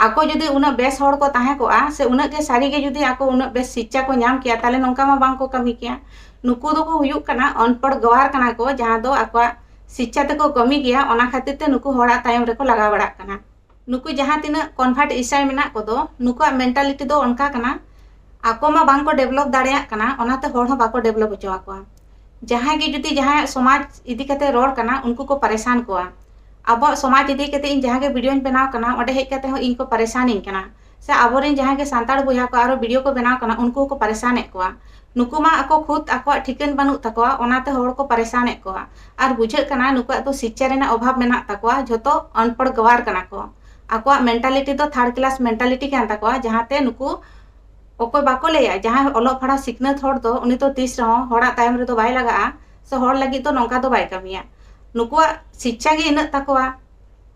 ᱟᱠᱚ ᱡᱩᱫᱤ ᱩᱱᱟᱹᱜ ᱵᱮᱥ ᱦᱚᱲ ᱠᱚ ᱛᱟᱦᱮᱸ ᱠᱚᱜᱼᱟ ᱥᱮ ᱩᱱᱟᱹᱜ ᱜᱮ ᱥᱟᱹᱨᱤ ᱜᱮ ᱡᱩᱫᱤ ᱟᱠᱚ ᱩᱱᱟᱹᱜ ᱵᱮᱥ ᱥᱤᱠᱪᱷᱟ ᱠᱚ ᱧᱟᱢ ᱠᱮᱭᱟ, ᱛᱟᱦᱞᱮ ᱱᱚᱝᱠᱟ ᱢᱟ ᱵᱟᱝ ᱠᱚ ᱠᱟᱹᱢᱤ ᱠᱮᱭᱟ᱾ ᱱᱩᱠᱩ ᱫᱚᱠᱚ ᱦᱩᱭᱩᱜ ᱠᱟᱱᱟ ᱚᱱᱯᱚᱲ ᱜᱟᱣᱟᱨ ᱠᱟᱱᱟ ᱠᱚ, ᱡᱟᱦᱟᱸ ᱫᱚ ᱟᱠᱚᱣᱟᱜ ᱥᱤᱠᱪᱷᱟ ᱛᱮᱠᱚ ᱠᱟᱹᱢᱤ ᱜᱮᱭᱟ, ᱚᱱᱟ ᱠᱷᱟᱹᱛᱤᱨ ᱛᱮ ᱱᱩᱠᱩ ᱦᱚᱲᱟᱜ ᱛᱟᱭᱚᱢ ᱨᱮᱠᱚ ᱞᱟᱜᱟᱣ ᱵᱟᱲᱟᱜ ᱠᱟᱱᱟ᱾ ᱱᱩᱠᱩ ᱡᱟᱦᱟᱸ ᱛᱤᱱᱟᱹᱜ ᱠᱚᱱᱵᱷᱟᱨᱴ ᱤᱥᱟᱭ ᱢᱮᱱᱟᱜ ᱠᱚᱫᱚ, ᱱᱩᱠᱩᱣᱟᱜ ᱢᱮᱱᱴᱟᱞᱤᱴᱤ ᱫᱚ ᱚᱱᱠᱟ ᱠᱟᱱᱟ, ᱟᱠᱚ ᱢᱟ ᱵᱟᱝ ᱠᱚ ᱰᱮᱵᱷᱞᱚᱯ ᱫᱟᱲᱮᱭᱟᱜ ᱠᱟᱱᱟ, ᱚᱱᱟᱛᱮ ᱦᱚᱲ ᱦᱚᱸ ᱵᱟᱠᱚ ᱰᱮᱵᱷᱞᱚᱯ ᱦᱚᱪᱚ ᱟᱠᱚᱣᱟ᱾ ᱡᱟᱦᱟᱸᱭ ᱜᱮ ᱡᱩᱫᱤ ᱡᱟᱦᱟᱸᱭᱟᱜ ᱥᱚᱢᱟᱡᱽ ᱤᱫᱤ ᱠᱟᱛᱮ ᱨᱚᱲ ᱠᱟᱱᱟ, ᱩᱱᱠᱩ ᱠᱚ ᱯᱟᱨᱮᱥᱟᱱ ᱠᱚᱣᱟ᱾ ᱟᱵᱚᱣᱟᱜ ᱥᱚᱢᱟᱡᱽ ᱤᱫᱤ ᱠᱟᱛᱮ ᱤᱧ ᱡᱟᱦᱟᱸ ᱜᱮ ᱵᱷᱤᱰᱤᱭᱳᱧ ᱵᱮᱱᱟᱣ ᱠᱟᱱᱟ, ᱚᱸᱰᱮ ᱦᱮᱡ ᱠᱟᱛᱮ ᱦᱚᱸ ᱤᱧ ᱠᱚ ᱯᱟᱨᱮᱥᱟᱱᱤᱧ ᱠᱟᱱᱟ᱾ ᱥᱮ ᱟᱵᱚᱨᱮᱱ ᱡᱟᱦᱟᱸᱭ ᱜᱮ ᱥᱟᱱᱛᱟᱲ ᱵᱚᱭᱦᱟ ᱠᱚ ᱟᱨᱚ ᱵᱷᱤᱰᱤᱭᱳ ᱠᱚ ᱵᱮᱱᱟᱣ ᱠᱟᱱᱟ, ᱩᱱᱠᱩ ᱦᱚᱸᱠᱚ ᱯᱟᱨᱮᱥᱟᱱᱮᱫ ᱠᱚᱣᱟ᱾ ᱱᱩᱠᱩ ᱢᱟ ᱟᱠᱚ ᱠᱷᱩᱫ ᱟᱠᱚᱣᱟᱜ ᱴᱷᱤᱠᱟᱹᱱ ᱵᱟᱹᱱᱩᱜ ᱛᱟᱠᱚᱣᱟ, ᱚᱱᱟᱛᱮ ᱦᱚᱲ ᱠᱚ ᱯᱟᱨᱮᱥᱟᱱᱮᱫ ᱠᱚᱣᱟ᱾ ᱟᱨ ᱵᱩᱡᱷᱟᱹᱜ ᱠᱟᱱᱟ ᱱᱩᱠᱩᱣᱟᱜ ᱫᱚ ᱥᱤᱠᱪᱷᱟ ᱨᱮᱱᱟᱜ ᱚᱵᱷᱟᱵᱽ ᱢᱮᱱᱟᱜ ᱛᱟᱠᱚᱣᱟ, ᱡᱷᱚᱛᱚ ᱚᱱᱯᱚᱲ ᱜᱟᱣᱟᱨ ᱠᱟᱱᱟ ᱠᱚ᱾ ᱟᱠᱚᱣᱟᱜ ᱢᱮᱱᱴᱟᱞᱤᱴᱤ ᱫᱚ ᱛᱷᱟᱨᱰ ᱠᱞᱟᱥ ᱢᱮᱱᱴᱟᱞᱤᱴᱤ ᱠᱟᱱ ᱛᱟᱠᱚᱣᱟ, ᱡᱟᱦᱟᱸᱛᱮ ᱱᱩᱠᱩ ᱚᱠᱚᱭ ᱵᱟᱠᱚ ᱞᱟᱹᱭᱟ, ᱡᱟᱦᱟᱸᱭ ᱚᱞᱚᱜ ᱯᱟᱲᱦᱟᱣ ᱥᱤᱠᱷᱱᱟᱹᱛ ᱦᱚᱲ ᱫᱚ ᱩᱱᱤ ᱫᱚ ᱛᱤᱥ ᱨᱮᱦᱚᱸ ᱦᱚᱲᱟᱜ ᱛᱟᱭᱚᱢ ᱨᱮᱫᱚ ᱵᱟᱭ ᱞᱟᱜᱟᱜᱼᱟ, ᱥᱮ ᱦᱚᱲ ᱞᱟᱹᱜᱤᱫ ᱫᱚ ᱱᱚᱝᱠᱟ ᱫᱚ ᱵᱟᱭ ᱠᱟᱹᱢᱤᱭᱟ᱾ ᱱᱩᱠᱩᱣᱟᱜ ᱥᱤᱠᱪᱷᱟ ᱜᱮ ᱤᱱᱟᱹᱜ ᱛᱟᱠᱚᱣᱟ,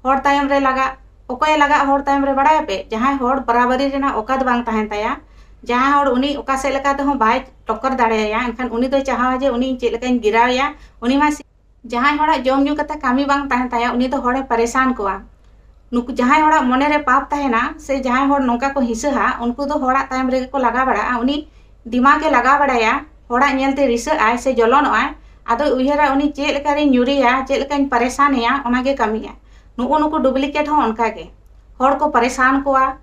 ᱦᱚᱲ ᱛᱟᱭᱚᱢ ᱨᱮ ᱞᱟᱜᱟᱜ᱾ ᱚᱠᱚᱭᱮ ᱞᱟᱜᱟᱜ ᱦᱚᱲ ᱛᱟᱭᱚᱢ ᱨᱮ ᱵᱟᱲᱟᱭᱟᱯᱮ? ᱡᱟᱦᱟᱸᱭ ᱦᱚᱲ ᱵᱟᱨᱟᱵᱟᱨᱤ ᱨᱮᱱᱟᱜ ᱚᱠᱟᱛ ᱵᱟᱝ ᱛᱟᱦᱮᱱ ᱛᱟᱭᱟ, ᱡᱟᱦᱟᱸᱭ ᱦᱚᱲ ᱩᱱᱤ ᱚᱠᱟ ᱥᱮᱫ ᱞᱮᱠᱟ ᱛᱮᱦᱚᱸ ᱵᱟᱭ ᱴᱚᱠᱠᱚᱨ ᱫᱟᱲᱮᱭᱟᱭᱟ, ᱮᱱᱠᱷᱟᱱ ᱩᱱᱤ ᱫᱚᱭ ᱪᱟᱦᱟᱣᱟ ᱡᱮ ᱩᱱᱤ ᱪᱮᱫ ᱞᱮᱠᱟᱧ ᱜᱤᱨᱟᱣᱮᱭᱟ, ᱩᱱᱤ ᱢᱟ ᱥᱤ-, ᱡᱟᱦᱟᱸᱭ ᱦᱚᱲᱟᱜ ᱡᱚᱢ ᱧᱩ ᱠᱟᱛᱮ ᱠᱟᱹᱢᱤ ᱵᱟᱝ ᱛᱟᱦᱮᱱ ᱛᱟᱭᱟ, ᱩᱱᱤ ᱫᱚ ᱦᱚᱲᱮ ᱯᱟᱨᱮᱥᱟᱱ ᱠᱚᱣᱟ᱾ ᱱᱩᱠᱩ ᱡᱟᱦᱟᱸᱭ ᱦᱚᱲᱟᱜ ᱢᱚᱱᱮ ᱨᱮ ᱯᱟᱯ ᱛᱟᱦᱮᱱᱟ ᱥᱮ ᱡᱟᱦᱟᱸᱭ ᱦᱚᱲ ᱱᱚᱝᱠᱟ ᱠᱚ ᱦᱤᱸᱥᱟᱹᱦᱟ, ᱩᱱᱠᱩ ᱫᱚ ᱦᱚᱲᱟᱜ ᱛᱟᱭᱚᱢ ᱨᱮᱜᱮ ᱠᱚ ᱞᱟᱜᱟ ᱵᱟᱲᱟᱜᱼᱟ᱾ ᱩᱱᱤ ᱫᱤᱢᱟᱜᱽ ᱮ ᱞᱟᱜᱟᱣ ᱵᱟᱲᱟᱭᱟ, ᱦᱚᱲᱟᱜ ᱧᱮᱞᱛᱮ ᱨᱤᱥᱟᱹᱜ ᱟᱭ ᱥᱮ ᱡᱚᱞᱚᱱᱚᱜ ᱟᱭ, ᱟᱫᱚᱭ ᱩᱭᱦᱟᱹᱨᱟ ᱩᱱᱤ ᱪᱮᱫ ᱞᱮᱠᱟᱨᱤᱧ ᱧᱩᱨᱤᱭᱟ, ᱪᱮᱫ ᱞᱮᱠᱟᱧ ᱯᱟᱨᱮᱥᱟᱱᱮᱭᱟ, ᱚᱱᱟᱜᱮ ᱠᱟᱹᱢᱤᱭᱟ᱾ ᱱᱩᱜᱼᱩ ᱱᱩᱠᱩ ᱰᱩᱯᱞᱤᱠᱮᱴ ᱦᱚᱸ ᱚᱱᱠᱟ ᱜᱮ, ᱦᱚᱲ ᱠᱚ ᱯᱟᱨᱮᱥᱟᱱ ᱠᱚᱣᱟ,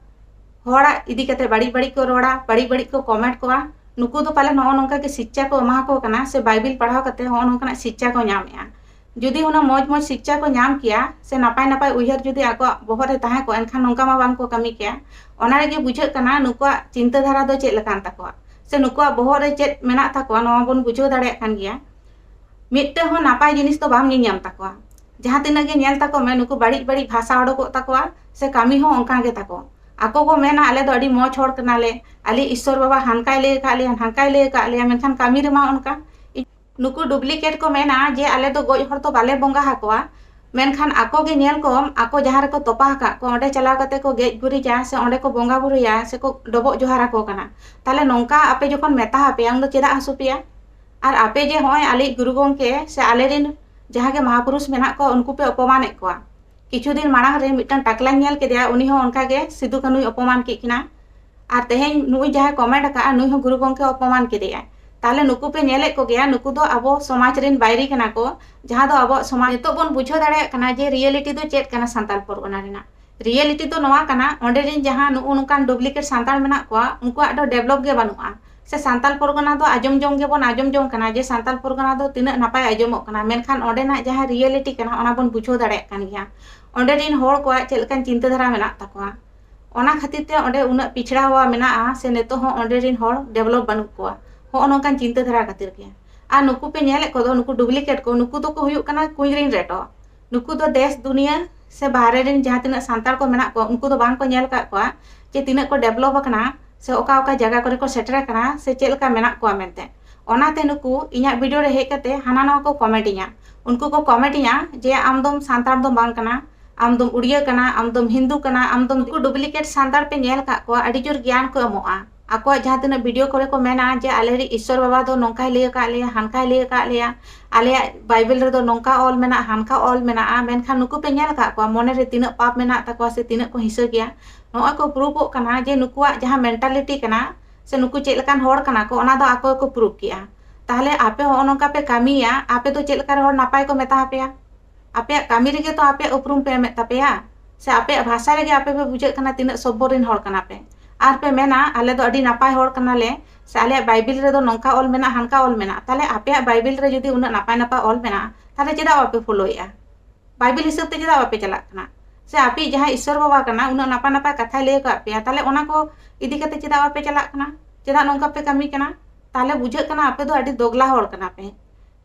ᱦᱚᱲᱟᱜ ᱤᱫᱤ ᱠᱟᱛᱮ ᱵᱟᱹᱲᱤᱡ ᱵᱟᱹᱲᱤᱡ ᱠᱚ ᱨᱚᱲᱟ, ᱵᱟᱹᱲᱤᱡ ᱵᱟᱹᱲᱤᱡ ᱠᱚ ᱠᱚᱢᱮᱱᱴ ᱠᱚᱣᱟ᱾ ᱱᱩᱠᱩ ᱫᱚ ᱯᱟᱞᱮ ᱱᱚᱜᱼᱚ ᱱᱚᱝᱠᱟ ᱜᱮ ᱥᱤᱠᱪᱷᱟ ᱠᱚ ᱮᱢᱟ ᱠᱚ ᱠᱟᱱᱟ ᱥᱮ ᱵᱟᱭᱵᱤᱞ ᱯᱟᱲᱦᱟᱣ ᱠᱟᱛᱮ ᱦᱚᱸᱜᱼᱚ ᱱᱚᱝᱠᱟᱱᱟᱜ ᱥᱤᱠᱪᱷᱟ ᱠᱚ ᱧᱟᱢᱮᱜᱼᱟ᱾ ᱡᱩᱫᱤ ᱦᱩᱱᱟᱹᱝ ᱢᱚᱡᱽ ᱢᱚᱡᱽ ᱥᱤᱠᱪᱷᱟ ᱠᱚ ᱧᱟᱢ ᱠᱮᱭᱟ ᱥᱮ ᱱᱟᱯᱟᱭ ᱱᱟᱯᱟᱭ ᱩᱭᱦᱟᱹᱨ ᱡᱩᱫᱤ ᱟᱠᱚᱣᱟᱜ ᱵᱚᱦᱚᱜ ᱨᱮ ᱛᱟᱦᱮᱸ ᱠᱚᱜᱼᱟ, ᱮᱱᱠᱷᱟᱱ ᱱᱚᱝᱠᱟ ᱢᱟ ᱵᱟᱝ ᱠᱚ ᱠᱟᱹᱢᱤ ᱠᱮᱭᱟ᱾ ᱚᱱᱟ ᱨᱮᱜᱮ ᱵᱩᱡᱷᱟᱹᱜ ᱠᱟᱱᱟ ᱱᱩᱠᱩᱣᱟᱜ ᱪᱤᱱᱛᱟᱹ ᱫᱷᱟᱨᱟ ᱫᱚ ᱪᱮᱫ ᱞᱮᱠᱟᱱ ᱛᱟᱠᱚᱣᱟ ᱥᱮ ᱱᱩᱠᱩᱣᱟᱜ ᱵᱚᱦᱚᱜ ᱨᱮ ᱪᱮᱫ ᱢᱮᱱᱟᱜ ᱛᱟᱠᱚᱣᱟ, ᱱᱚᱣᱟ ᱵᱚᱱ ᱵᱩᱡᱷᱟᱹᱣ ᱫᱟᱲᱮᱭᱟᱜ ᱠᱟᱱ ᱜᱮᱭᱟ᱾ ᱢᱤᱫᱴᱟᱝ ᱦᱚᱸ ᱱᱟᱯᱟᱭ ᱡᱤᱱᱤᱥ ᱫᱚ ᱵᱟᱢ ᱧᱮᱧᱟᱢ ᱛᱟᱠᱚᱣᱟ᱾ ᱡᱟᱦᱟᱸ ᱛᱤᱱᱟᱹᱜ ᱜᱮ ᱧᱮᱞ ᱛᱟᱠᱚ ᱢᱮ, ᱱᱩᱠᱩ ᱵᱟᱹᱲᱤᱡ ᱵᱟᱹᱲᱤᱡ ᱵᱷᱟᱥᱟ ᱚᱰᱚᱠᱚᱜ ᱛᱟᱠᱚᱣᱟ ᱥᱮ ᱠᱟᱹᱢᱤ ᱦᱚᱸ ᱚᱱᱠᱟ ᱜᱮ ᱛᱟᱠᱚ᱾ ᱟᱠᱚ ᱠᱚ ᱢᱮᱱᱟ, "ᱟᱞᱮ ᱫᱚ ᱟᱹᱰᱤ ᱢᱚᱡᱽ ᱦᱚᱲ ᱠᱟᱱᱟᱞᱮ, ᱟᱞᱮ ᱤᱥᱥᱚᱨ ᱵᱟᱵᱟ ᱦᱟᱱᱠᱟᱭ ᱞᱟᱹᱭ ᱟᱠᱟᱫ ᱞᱮᱭᱟ, ᱦᱟᱱᱠᱟᱭ ᱞᱟᱹᱭ ᱟᱠᱟᱫ ᱞᱮᱭᱟ", ᱢᱮᱱᱠᱷᱟᱱ ᱠᱟᱹᱢᱤ ᱨᱮᱢᱟ ᱚᱱᱠᱟ᱾ ᱱᱩᱠᱩ ᱰᱩᱯᱞᱤᱠᱮᱴ ᱠᱚ ᱢᱮᱱᱟ ᱡᱮ ᱟᱞᱮ ᱫᱚ ᱜᱚᱡ ᱦᱚᱲ ᱫᱚ ᱵᱟᱞᱮ ᱵᱚᱸᱜᱟ ᱟᱠᱚᱣᱟ, ᱢᱮᱱᱠᱷᱟᱱ ᱟᱠᱚ ᱜᱮ ᱧᱮᱞ ᱠᱚᱢ, ᱟᱠᱚ ᱡᱟᱦᱟᱸ ᱨᱮᱠᱚ ᱛᱚᱯᱟ ᱟᱠᱟᱫ ᱠᱚ, ᱚᱸᱰᱮ ᱪᱟᱞᱟᱣ ᱠᱟᱛᱮ ᱠᱚ ᱜᱮᱡ ᱜᱩᱨᱤᱡᱟ ᱥᱮ ᱚᱸᱰᱮ ᱠᱚ ᱵᱚᱸᱜᱟ ᱵᱩᱨᱩᱭᱟ ᱥᱮ ᱠᱚ ᱰᱚᱵᱚᱜ ᱡᱚᱦᱟᱨ ᱟᱠᱚ ᱠᱟᱱᱟ᱾ ᱛᱟᱦᱞᱮ ᱱᱚᱝᱠᱟ ᱟᱯᱮ ᱡᱚᱠᱷᱚᱱ ᱢᱮᱛᱟ ᱟᱯᱮᱭᱟ, ᱩᱱ ᱫᱚ ᱪᱮᱫᱟᱜ ᱦᱟᱹᱥᱩ ᱯᱮᱭᱟ? ᱟᱨ ᱟᱯᱮ ᱡᱮ ᱦᱚᱸᱜᱼᱚᱭ ᱟᱞᱮᱭᱤᱡ ᱜᱩᱨᱩ ᱜᱚᱢᱠᱮ ᱥᱮ ᱟᱞᱮᱨᱮᱱ ᱡᱟᱦᱟᱸ ᱜᱮ ᱢᱟᱦᱟᱯᱩᱨᱩᱥ ᱢᱮᱱᱟᱜ ᱠᱚᱣᱟ, ᱩᱱᱠᱩ ᱯᱮ ᱚᱯᱚᱢᱟᱱᱮᱫ ᱠᱚᱣᱟ᱾ ᱠᱤᱪᱷᱩ ᱫᱤᱱ ᱢᱟᱲᱟᱝ ᱨᱮ ᱢᱤᱫᱴᱟᱝ ᱴᱟᱠᱞᱟᱧ ᱧᱮᱞ ᱠᱮᱫᱮᱭᱟ, ᱩᱱᱤ ᱦᱚᱸ ᱚᱱᱠᱟ ᱜᱮ ᱥᱤᱫᱩ ᱠᱟᱹᱱᱩᱭ ᱚᱯᱚᱢᱟᱱ ᱠᱮᱫ ᱠᱤᱱᱟ᱾ ᱟᱨ ᱛᱮᱦᱮᱧ ᱱᱩᱭ ᱡᱟᱦᱟᱸᱭ ᱠᱚᱢᱮᱱᱴ ᱟᱠᱟᱫᱼᱟ, ᱱᱩᱭ ᱦᱚᱸ ᱜᱩᱨᱩ ᱜᱚᱢᱠᱮ ᱚᱯᱚᱢᱟᱱ ᱠᱮᱫᱮᱭᱟᱭ᱾ ᱛᱟᱦᱞᱮ ᱱᱩᱠᱩ ᱯᱮ ᱧᱮᱞᱮᱫ ᱠᱚᱜᱮᱭᱟ, ᱱᱩᱠᱩ ᱫᱚ ᱟᱵᱚ ᱥᱚᱢᱟᱡᱽ ᱨᱮᱱ ᱵᱟᱭᱨᱤ ᱠᱟᱱᱟ ᱠᱚ, ᱡᱟᱦᱟᱸ ᱫᱚ ᱟᱵᱚᱣᱟᱜ ᱥᱚᱢᱟᱡᱽ᱾ ᱱᱤᱛᱚᱜ ᱵᱚᱱ ᱵᱩᱡᱷᱟᱹᱣ ᱫᱟᱲᱮᱭᱟᱜ ᱠᱟᱱᱟ ᱡᱮ ᱨᱤᱭᱮᱞᱤᱴᱤ ᱫᱚ ᱪᱮᱫ ᱠᱟᱱᱟ ᱥᱟᱱᱛᱟᱲ ᱯᱚᱨᱜᱚᱱᱟ ᱨᱮᱱᱟᱜ᱾ ᱨᱤᱭᱮᱞᱤᱴᱤ ᱫᱚ ᱱᱚᱣᱟ ᱠᱟᱱᱟ, ᱚᱸᱰᱮ ᱨᱮᱱ ᱡᱟᱦᱟᱸ ᱱᱩᱜᱼᱩ ᱱᱚᱝᱠᱟᱱ ᱰᱩᱯᱞᱤᱠᱮᱴ ᱥᱟᱱᱛᱟᱲ ᱢᱮᱱᱟᱜ ᱠᱚᱣᱟ, ᱩᱱᱠᱩᱣᱟᱜ ᱫᱚ ᱰᱮᱵᱷᱞᱚᱯ ᱜᱮ ᱵᱟᱹᱱᱩᱜᱼᱟ᱾ ᱥᱮ ᱥᱟᱱᱛᱟᱲ ᱯᱚᱨᱜᱚᱱᱟ ᱫᱚ ᱟᱸᱡᱚᱢ ᱡᱚᱝ ᱜᱮᱵᱚᱱ ᱟᱸᱡᱚᱢ ᱡᱚᱝ ᱠᱟᱱᱟ ᱡᱮ ᱥᱟᱱᱛᱟᱲ ᱯᱚᱨᱜᱚᱱᱟ ᱫᱚ ᱛᱤᱱᱟᱹᱜ ᱱᱟᱯᱟᱭ ᱟᱸᱡᱚᱢᱚᱜ ᱠᱟᱱᱟ, ᱢᱮᱱᱠᱷᱟᱱ ᱚᱸᱰᱮᱱᱟᱜ ᱡᱟᱦᱟᱸ ᱨᱤᱭᱮᱞᱤᱴᱤ ᱠᱟᱱᱟ, ᱚᱱᱟ ᱵᱚᱱ ᱵᱩᱡᱷᱟᱹᱣ ᱫᱟᱲᱮᱭᱟᱜ ᱠᱟᱱ ᱜᱮᱭᱟ᱾ ᱚᱸᱰᱮ ᱨᱮᱱ ᱦᱚᱲ ᱠᱚᱣᱟᱜ ᱪᱮᱫ ᱞᱮᱠᱟᱱ ᱪᱤᱱᱛᱟᱹ ᱫᱷᱟᱨᱟ ᱢᱮᱱᱟᱜ ᱛᱟᱠᱚᱣᱟ, ᱚᱱᱟ ᱠᱷᱟᱹᱛᱤᱨ ᱛᱮ ᱚᱸᱰᱮ ᱩᱱᱟᱹᱜ ᱯᱤᱪᱷᱲᱟᱣᱟ ᱢᱮᱱᱟᱜᱼᱟ, ᱥᱮ ᱱᱤᱛᱚᱜ ᱦᱚᱸ ᱚᱸᱰᱮ ᱨᱮᱱ ᱦᱚᱲ ᱰᱮᱵᱷᱞᱚᱯ ᱵᱟᱹᱱᱩᱜ ᱠᱚᱣᱟ, ᱦᱚᱸᱜᱼᱚ ᱱᱚᱝᱠᱟᱱ ᱪᱤᱱᱛᱟᱹ ᱫᱷᱟᱨᱟ ᱠᱷᱟᱹᱛᱤᱨ ᱜᱮ᱾ ᱟᱨ ᱱᱩᱠᱩ ᱯᱮ ᱧᱮᱞᱮᱫ ᱠᱚᱫᱚ, ᱱᱩᱠᱩ ᱰᱩᱯᱞᱤᱠᱮᱴ ᱠᱚ, ᱱᱩᱠᱩ ᱫᱚᱠᱚ ᱦᱩᱭᱩᱜ ᱠᱟᱱᱟ ᱠᱩᱧ ᱨᱮᱱ ᱨᱮᱴᱚ᱾ ᱱᱩᱠᱩ ᱫᱚ ᱫᱮᱥ ᱫᱩᱱᱤᱭᱟᱹ ᱥᱮ ᱵᱟᱦᱨᱮ ᱨᱮᱱ ᱡᱟᱦᱟᱸ ᱛᱤᱱᱟᱹᱜ ᱥᱟᱱᱛᱟᱲ ᱠᱚ ᱢᱮᱱᱟᱜ ᱠᱚᱣᱟ, ᱩᱱᱠᱩ ᱫᱚ ᱵᱟᱝ ᱠᱚ ᱧᱮᱞ ᱟᱠᱟᱫ ᱠᱚᱣᱟ ᱡᱮ ᱛᱤᱱᱟᱹᱜ ᱠᱚ ᱰᱮᱵᱷᱞᱚᱯ ᱟᱠᱟᱱᱟ ᱥᱮ ᱚᱠᱟ ᱚᱠᱟ ᱡᱟᱭᱜᱟ ᱠᱚᱨᱮ ᱠᱚ ᱥᱮᱴᱮᱨ ᱟᱠᱟᱱᱟ ᱥᱮ ᱪᱮᱫ ᱞᱮᱠᱟ ᱢᱮᱱᱟᱜ ᱠᱚᱣᱟ ᱢᱮᱱᱛᱮ᱾ ᱚᱱᱟᱛᱮ ᱱᱩᱠᱩ ᱤᱧᱟᱹᱜ ᱵᱷᱤᱰᱤᱭᱳ ᱨᱮ ᱦᱮᱡ ᱠᱟᱛᱮ ᱦᱟᱱᱟ ᱱᱟᱣᱟ ᱠᱚ ᱠᱚᱢᱮᱱᱴ ᱤᱧᱟ᱾ ᱩᱱᱠᱩ ᱠᱚ ᱠᱚᱢᱮᱱᱴ ᱤᱧᱟ ᱡᱮ, "ᱟᱢ ᱫᱚᱢ ᱥᱟᱱᱛᱟᱲ ᱫᱚ ᱵᱟᱝ ᱠᱟᱱᱟ, ᱟᱢ ᱫᱚᱢ ᱩᱲᱤᱭᱟᱹ ᱠᱟᱱᱟ, ᱟᱢ ᱫᱚᱢ ᱦᱤᱱᱫᱩ ᱠᱟᱱᱟ, ᱟᱢ ᱫᱚᱢ ᱫᱤᱠᱩ ᱰᱩᱯᱞᱤᱠᱮᱴ ᱥᱟᱱᱛᱟᱲ ᱯᱮ ᱧᱮᱞ ᱟᱠᱟᱫ ᱠᱚᱣᱟ, ᱟᱹᱰᱤ ᱡᱳᱨ ᱜᱮᱭᱟᱱ ᱠᱚ ᱮᱢᱚᱜᱼᱟ᱾ ᱟᱠᱚᱣᱟᱜ ᱡᱟᱦᱟᱸ ᱛᱤᱱᱟᱹᱜ ᱵᱷᱤᱰᱤᱭᱳ ᱠᱚᱨᱮ ᱠᱚ ᱢᱮᱱᱟ ᱡᱮ ᱟᱞᱮ ᱨᱮᱱ ᱤᱥᱥᱚᱨ ᱵᱟᱵᱟ ᱫᱚ ᱱᱚᱝᱠᱟᱭ ᱞᱟᱹᱭ ᱟᱠᱟᱫ ᱞᱮᱭᱟ, ᱦᱟᱱᱠᱟᱭ ᱞᱟᱹᱭ ᱟᱠᱟᱫ ᱞᱮᱭᱟ, ᱟᱞᱮᱭᱟᱜ ᱵᱟᱭᱵᱮᱞ ᱨᱮᱫᱚ ᱱᱚᱝᱠᱟ ᱚᱞ ᱢᱮᱱᱟᱜᱼᱟ, ᱦᱟᱱᱠᱟ ᱚᱞ ᱢᱮᱱᱟᱜᱼᱟ", ᱢᱮᱱᱠᱷᱟᱱ ᱱᱩᱠᱩ ᱯᱮ ᱧᱮᱞ ᱟᱠᱟᱫ ᱠᱚᱣᱟ ᱢᱚᱱᱮ ᱨᱮ ᱛᱤᱱᱟᱹᱜ ᱯᱟᱯ ᱢᱮᱱᱟᱜ ᱛᱟᱠᱚᱣᱟ ᱥᱮ ᱛᱤᱱᱟᱹᱜ ᱠᱚ ᱦᱤᱸᱥᱟᱹ ᱜᱮᱭᱟ? ᱱᱚᱜᱼᱚᱭ ᱠᱚ ᱯᱨᱩᱯᱚᱜ ᱠᱟᱱᱟ ᱡᱮ ᱱᱩᱠᱩᱣᱟᱜ ᱡᱟᱦᱟᱸ ᱢᱮᱱᱴᱟᱞᱤᱴᱤ ᱠᱟᱱᱟ ᱥᱮ ᱱᱩᱠᱩ ᱪᱮᱫ ᱞᱮᱠᱟᱱ ᱦᱚᱲ ᱠᱟᱱᱟ ᱠᱚ, ᱚᱱᱟ ᱫᱚ ᱟᱠᱚ ᱜᱮᱠᱚ ᱯᱨᱩᱯ ᱠᱮᱜᱼᱟ᱾ ᱛᱟᱦᱞᱮ ᱟᱯᱮ ᱦᱚᱸᱜᱼᱚ ᱱᱚᱝᱠᱟ ᱯᱮ ᱠᱟᱹᱢᱤᱭᱟ, ᱟᱯᱮ ᱫᱚ ᱪᱮᱫ ᱞᱮᱠᱟ ᱨᱮ ᱦᱚᱲ ᱱᱟᱯᱟᱭ ᱠᱚ ᱢᱮᱛᱟ ᱟᱯᱮᱭᱟ? ᱟᱯᱮᱭᱟᱜ ᱠᱟᱹᱢᱤ ᱨᱮᱜᱮ ᱛᱚ ᱟᱯᱮᱭᱟᱜ ᱩᱯᱨᱩᱢ ᱯᱮ ᱮᱢᱮᱫ ᱛᱟᱯᱮᱭᱟ, ᱥᱮ ᱟᱯᱮᱭᱟᱜ ᱵᱷᱟᱥᱟ ᱨᱮᱜᱮ ᱟᱯᱮ ᱯᱮ ᱵᱩᱡᱷᱟᱹᱜ ᱠᱟᱱᱟ ᱛᱤᱱᱟᱹᱜ ᱥᱚᱵᱵᱚ ᱨᱮᱱ ᱦᱚᱲ ᱠᱟᱱᱟ ᱯᱮ᱾ ᱟᱨ ᱯᱮ ᱢᱮᱱᱟ ᱟᱞᱮ ᱫᱚ ᱟᱹᱰᱤ ᱱᱟᱯᱟᱭ ᱦᱚᱲ ᱠᱟᱱᱟᱞᱮ, ᱥᱮ ᱟᱞᱮᱭᱟᱜ ᱵᱟᱭᱵᱮᱞ ᱨᱮᱫᱚ ᱱᱚᱝᱠᱟ ᱚᱞ ᱢᱮᱱᱟᱜᱼᱟ, ᱦᱟᱱᱠᱟ ᱚᱞ ᱢᱮᱱᱟᱜᱼᱟ᱾ ᱛᱟᱦᱞᱮ ᱟᱯᱮᱭᱟᱜ ᱵᱟᱭᱵᱮᱞ ᱨᱮ ᱡᱩᱫᱤ ᱩᱱᱟᱹᱜ ᱱᱟᱯᱟᱭ ᱱᱟᱯᱟᱭ ᱚᱞ ᱢᱮᱱᱟᱜᱼᱟ, ᱛᱟᱦᱞᱮ ᱪᱮᱫᱟᱜ ᱵᱟᱯᱮ ᱯᱷᱚᱞᱳᱭᱮᱫᱼᱟ? ᱵᱟᱭᱵᱮᱞ ᱦᱤᱥᱟᱹᱵ ᱛᱮ ᱪᱮᱫᱟᱜ ᱵᱟᱯᱮ ᱪᱟᱞᱟᱜ ᱠᱟᱱᱟ? ᱥᱮ ᱟᱯᱮᱭᱤᱡ ᱡᱟᱦᱟᱸᱭ ᱤᱥᱥᱚᱨ ᱵᱟᱵᱟ ᱠᱟᱱᱟ, ᱩᱱᱟᱹᱜ ᱱᱟᱯᱟᱭ ᱱᱟᱯᱟᱭ ᱠᱟᱛᱷᱟᱭ ᱞᱟᱹᱭ ᱟᱠᱟᱫ ᱯᱮᱭᱟ, ᱛᱟᱦᱞᱮ ᱚᱱᱟ ᱠᱚ ᱤᱫᱤ ᱠᱟᱛᱮ ᱪᱮᱫᱟᱜ ᱵᱟᱯᱮ ᱪᱟᱞᱟᱜ ᱠᱟᱱᱟ? ᱪᱮᱫᱟᱜ ᱱᱚᱝᱠᱟ ᱯᱮ ᱠᱟᱹᱢᱤ ᱠᱟᱱᱟ? ᱛᱟᱦᱞᱮ ᱵᱩᱡᱷᱟᱹᱜ ᱠᱟᱱᱟ ᱟᱯᱮ ᱫᱚ ᱟᱹᱰᱤ ᱫᱚᱜᱽᱞᱟ ᱦᱚᱲ ᱠᱟᱱᱟ ᱯᱮ᱾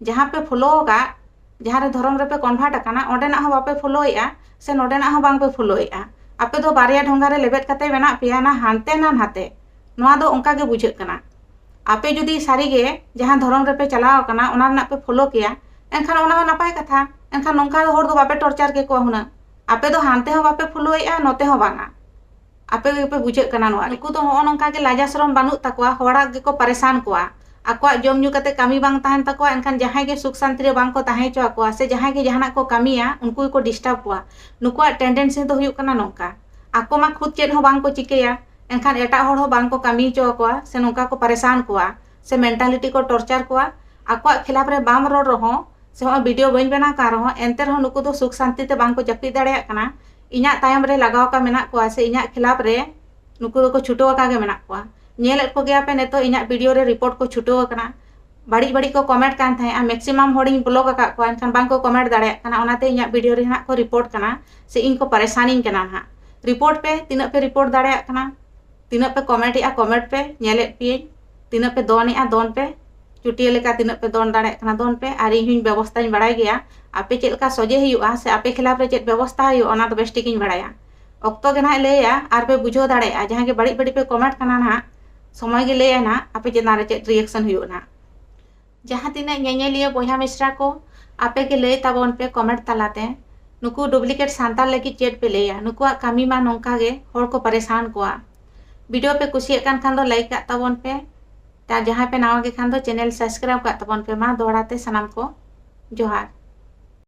ᱡᱟᱦᱟᱸ ᱯᱮ ᱯᱷᱚᱞᱳ ᱟᱠᱟᱫ, ᱡᱟᱦᱟᱸ ᱨᱮ ᱫᱷᱚᱨᱚᱢ ᱨᱮᱯᱮ ᱠᱚᱱᱵᱷᱟᱨᱴ ᱟᱠᱟᱱᱟ, ᱚᱸᱰᱮᱱᱟᱜ ᱦᱚᱸ ᱵᱟᱯᱮ ᱯᱷᱚᱞᱳᱭᱮᱫᱼᱟ, ᱥᱮ ᱱᱚᱰᱮᱱᱟᱜ ᱦᱚᱸ ᱵᱟᱝ ᱯᱮ ᱯᱷᱚᱞᱳᱭᱮᱫᱼᱟ᱾ ᱟᱯᱮ ᱫᱚ ᱵᱟᱨᱭᱟ ᱰᱷᱚᱸᱜᱟ ᱨᱮ ᱞᱮᱵᱮᱫ ᱠᱟᱛᱮ ᱢᱮᱱᱟᱜ ᱯᱮᱭᱟ, ᱱᱟ ᱦᱟᱱᱛᱮ ᱱᱟ ᱱᱟᱛᱮ᱾ ᱱᱚᱣᱟ ᱫᱚ ᱚᱱᱠᱟ ᱜᱮ ᱵᱩᱡᱷᱟᱹᱜ ᱠᱟᱱᱟ᱾ ᱟᱯᱮ ᱡᱩᱫᱤ ᱥᱟᱹᱨᱤ ᱜᱮ ᱡᱟᱦᱟᱸ ᱫᱷᱚᱨᱚᱢ ᱨᱮᱯᱮ ᱪᱟᱞᱟᱣ ᱟᱠᱟᱱᱟ, ᱚᱱᱟ ᱨᱮᱱᱟᱜ ᱯᱮ ᱯᱷᱚᱞᱳ ᱠᱮᱭᱟ, ᱮᱱᱠᱷᱟᱱ ᱚᱱᱟ ᱦᱚᱸ ᱱᱟᱯᱟᱭ ᱠᱟᱛᱷᱟ᱾ ᱮᱱᱠᱷᱟᱱ ᱱᱚᱝᱠᱟ ᱦᱚᱲ ᱫᱚ ᱵᱟᱯᱮ ᱴᱚᱨᱪᱟᱨ ᱠᱮᱠᱚᱣᱟ ᱦᱩᱱᱟᱹᱝ᱾ ᱟᱯᱮ ᱫᱚ ᱦᱟᱱᱛᱮ ᱦᱚᱸ ᱵᱟᱯᱮ ᱯᱷᱚᱞᱳᱭᱮᱫᱼᱟ, ᱱᱚᱛᱮ ᱦᱚᱸ ᱵᱟᱝᱟ᱾ ᱟᱯᱮ ᱜᱮᱯᱮ ᱵᱩᱡᱷᱟᱹᱜ ᱠᱟᱱᱟ ᱱᱚᱣᱟ᱾ ᱱᱩᱠᱩ ᱫᱚ ᱦᱚᱸᱜᱼᱚ ᱱᱚᱝᱠᱟ ᱜᱮ ᱞᱟᱡᱟ ᱥᱚᱨᱚᱢ ᱵᱟᱹᱱᱩᱜ ᱛᱟᱠᱚᱣᱟ, ᱦᱚᱲᱟᱜ ᱜᱮᱠᱚ ᱯᱟᱨᱮᱥᱟᱱ ᱠᱚᱣᱟ᱾ ᱟᱠᱚᱣᱟᱜ ᱡᱚᱢ ᱧᱩ ᱠᱟᱛᱮ ᱠᱟᱹᱢᱤ ᱵᱟᱝ ᱛᱟᱦᱮᱱ ᱛᱟᱠᱚᱣᱟ, ᱮᱱᱠᱷᱟᱱ ᱡᱟᱦᱟᱸᱭ ᱜᱮ ᱥᱩᱠ ᱥᱟᱱᱛᱤ ᱨᱮ ᱵᱟᱝ ᱠᱚ ᱛᱟᱦᱮᱸ ᱦᱚᱪᱚ ᱟᱠᱚᱣᱟ, ᱥᱮ ᱡᱟᱦᱟᱸᱭ ᱜᱮ ᱡᱟᱦᱟᱱᱟᱜ ᱠᱚ ᱠᱟᱹᱢᱤᱭᱟ, ᱩᱱᱠᱩ ᱜᱮᱠᱚ ᱰᱤᱥᱴᱟᱵᱽ ᱠᱚᱣᱟ᱾ ᱱᱩᱠᱩᱣᱟᱜ ᱴᱮᱱᱰᱮᱱᱥᱤ ᱫᱚ ᱦᱩᱭᱩᱜ ᱠᱟᱱᱟ ᱱᱚᱝᱠᱟ, ᱟᱠᱚ ᱢᱟ ᱠᱷᱩᱫ ᱪᱮᱫ ᱦᱚᱸ ᱵᱟᱝ ᱠᱚ ᱪᱤᱠᱟᱹᱭᱟ, ᱮᱱᱠᱷᱟᱱ ᱮᱴᱟᱜ ᱦᱚᱲ ᱦᱚᱸ ᱵᱟᱝ ᱠᱚ ᱠᱟᱹᱢᱤ ᱦᱚᱪᱚ ᱟᱠᱚᱣᱟ, ᱥᱮ ᱱᱚᱝᱠᱟ ᱠᱚ ᱯᱟᱨᱮᱥᱟᱱ ᱠᱚᱣᱟ, ᱥᱮ ᱢᱮᱱᱴᱟᱞᱤᱴᱤ ᱠᱚ ᱴᱚᱨᱪᱟᱨ ᱠᱚᱣᱟ᱾ ᱟᱠᱚᱣᱟᱜ ᱠᱷᱤᱞᱟᱯ ᱨᱮ ᱵᱟᱢ ᱨᱚᱲ ᱨᱮᱦᱚᱸ, ᱥᱮ ᱦᱚᱸᱜᱼᱚᱭ ᱵᱷᱤᱰᱤᱭᱳ ᱵᱟᱹᱧ ᱵᱮᱱᱟᱣ ᱠᱟᱱ ᱨᱮᱦᱚᱸ, ᱮᱱᱛᱮ ᱨᱮᱦᱚᱸ ᱱᱩᱠᱩ ᱫᱚ ᱥᱩᱠ ᱥᱟᱱᱛᱤ ᱛᱮ ᱵᱟᱝ ᱠᱚ ᱡᱟᱹᱯᱤᱫ ᱫᱟᱲᱮᱭᱟᱜ ᱠᱟᱱᱟ᱾ ᱤᱧᱟᱹᱜ ᱛᱟᱭᱚᱢ ᱨᱮ ᱞᱟᱜᱟᱣ ᱟᱠᱟ ᱢᱮᱱᱟᱜ ᱠᱚᱣᱟ, ᱥᱮ ᱤᱧᱟᱹᱜ ᱠᱷᱤᱞᱟᱯ ᱨᱮ ᱱᱩᱠᱩ ᱫᱚᱠᱚ ᱪᱷᱩᱴᱟᱹᱣ ᱟᱠᱟ ᱜᱮ ᱢᱮᱱᱟᱜ ᱠᱚᱣᱟ᱾ ᱧᱮᱞᱮᱫ ᱠᱚᱜᱮᱭᱟ ᱯᱮ, ᱱᱤᱛᱚᱜ ᱤᱧᱟᱹᱜ ᱵᱷᱤᱰᱤᱭᱳ ᱨᱮ ᱨᱤᱯᱳᱨᱴ ᱠᱚ ᱪᱷᱩᱴᱟᱹᱣ ᱟᱠᱟᱱᱟ᱾ ᱵᱟᱹᱲᱤᱡ ᱵᱟᱹᱲᱤᱡ ᱠᱚ ᱠᱚᱢᱮᱱᱴ ᱠᱟᱱ ᱛᱟᱦᱮᱸᱜᱼᱟ, ᱢᱮᱠᱥᱤᱢᱟᱢ ᱦᱚᱲᱤᱧ ᱵᱞᱚᱠ ᱟᱠᱟᱫ ᱠᱚᱣᱟ, ᱮᱱᱠᱷᱟᱱ ᱵᱟᱝ ᱠᱚ ᱠᱚᱢᱮᱱᱴ ᱫᱟᱲᱮᱭᱟᱜ ᱠᱟᱱᱟ᱾ ᱚᱱᱟᱛᱮ ᱤᱧᱟᱹᱜ ᱵᱷᱤᱰᱤᱭᱳ ᱨᱮ ᱱᱟᱦᱟᱜ ᱠᱚ ᱨᱤᱯᱳᱨᱴ ᱠᱟᱱᱟ, ᱥᱮ ᱤᱧ ᱠᱚ ᱯᱟᱨᱮᱥᱟᱱᱤᱧ ᱠᱟᱱᱟ ᱱᱟᱦᱟᱜ᱾ ᱨᱤᱯᱳᱨᱴ ᱯᱮ, ᱛᱤᱱᱟᱹᱜ ᱯᱮ ᱨᱤᱯᱳᱨᱴ ᱫᱟᱲᱮᱭᱟᱜ ᱠᱟᱱᱟ, ᱛᱤᱱᱟᱹᱜ ᱯᱮ ᱠᱚᱢᱮᱱᱴ ᱮᱜᱼᱟ, ᱠᱚᱢᱮᱱᱴ ᱯᱮ, ᱧᱮᱞᱮᱫ ᱯᱮᱭᱟᱹᱧ᱾ ᱛᱤᱱᱟᱹᱜ ᱯᱮ ᱫᱚᱱ ᱮᱜᱼᱟ, ᱫᱚᱱ ᱯᱮ᱾ ᱪᱩᱴᱤᱭᱟᱹ ᱞᱮᱠᱟ ᱛᱤᱱᱟᱹᱜ ᱯᱮ ᱫᱚᱱ ᱫᱟᱲᱮᱭᱟᱜ ᱠᱟᱱᱟ, ᱫᱚᱱ ᱯᱮ᱾ ᱟᱨ ᱤᱧ ᱦᱚᱸᱧ ᱵᱮᱵᱚᱥᱛᱷᱟᱧ ᱵᱟᱲᱟᱭ ᱜᱮᱭᱟ, ᱟᱯᱮ ᱪᱮᱫ ᱞᱮᱠᱟ ᱥᱚᱡᱷᱮ ᱦᱩᱭᱩᱜᱼᱟ, ᱥᱮ ᱟᱯᱮ ᱠᱷᱤᱞᱟᱯ ᱨᱮ ᱪᱮᱫ ᱵᱮᱵᱚᱥᱛᱷᱟ ᱦᱩᱭᱩᱜᱼᱟ, ᱚᱱᱟ ᱫᱚ ᱵᱮᱥ ᱴᱷᱤᱠᱤᱧ ᱵᱟᱲᱟᱭᱟ᱾ ᱚᱠᱛᱚ ᱜᱮ ᱱᱟᱦᱟᱜ ᱞᱟᱹᱭᱟ, ᱟᱨ ᱯᱮ ᱵᱩᱡᱷᱟᱹᱣ ᱫᱟᱲᱮᱭᱟᱜᱼᱟ᱾ ᱡᱟᱦᱟᱸᱭ ᱜᱮ ᱵᱟᱹᱲᱤᱡ ᱵᱟᱹᱲᱤᱡ ᱯᱮ ᱠᱚᱢᱮᱱᱴ ᱠᱟᱱᱟ ᱱᱟᱦᱟᱜ, ᱥᱚᱢᱚᱭ ᱜᱮ ᱞᱟᱹᱭᱟᱭ ᱱᱟᱦᱟᱜ ᱟᱯᱮ ᱪᱮᱛᱟᱱ ᱨᱮ ᱪᱮᱫ ᱨᱤᱭᱮᱠᱥᱚᱱ ᱦᱩᱭᱩᱜᱼᱟ ᱱᱟᱦᱟᱜ᱾ ᱡᱟᱦᱟᱸ ᱛᱤᱱᱟᱹᱜ ᱧᱮᱧᱮᱞᱤᱭᱟᱹ ᱵᱚᱭᱦᱟ ᱢᱤᱥᱨᱟ ᱠᱚ, ᱟᱯᱮ ᱜᱮ ᱞᱟᱹᱭ ᱛᱟᱵᱚᱱ ᱯᱮ ᱠᱚᱢᱮᱱᱴ ᱛᱟᱞᱟᱛᱮ, ᱱᱩᱠᱩ ᱰᱩᱯᱞᱤᱠᱮᱴ ᱥᱟᱱᱛᱟᱲ ᱞᱟᱹᱜᱤᱫ ᱪᱮᱫ ᱯᱮ ᱞᱟᱹᱭᱟ? ᱱᱩᱠᱩᱣᱟᱜ ᱠᱟᱹᱢᱤ ᱢᱟ ᱱᱚᱝᱠᱟ ᱜᱮ, ᱦᱚᱲ ᱠᱚ ᱯᱟᱨᱮᱥᱟᱱ ᱠᱚᱣᱟ᱾ ᱵᱷᱤᱰᱤᱭᱳ ᱯᱮ ᱠᱩᱥᱤᱭᱟᱜ ᱠᱟᱱ ᱠᱷᱟᱱ ᱫᱚ ᱞᱟᱭᱤᱠ ᱠᱟᱜ ᱛᱟᱵᱚᱱ ᱯᱮ, ᱟᱨ ᱡᱟᱦᱟᱸᱭ ᱯᱮ ᱱᱟᱣᱟ ᱜᱮ ᱠᱷᱟᱱ ᱫᱚ ᱪᱮᱱᱮᱞ ᱥᱟᱵᱥᱠᱨᱟᱭᱤᱵ ᱠᱟᱜ ᱛᱟᱵᱚᱱ ᱯᱮ᱾ ᱢᱟ ᱫᱚᱦᱲᱟ ᱛᱮ ᱥᱟᱱᱟᱢ ᱠᱚ ᱡᱚᱦᱟᱨ᱾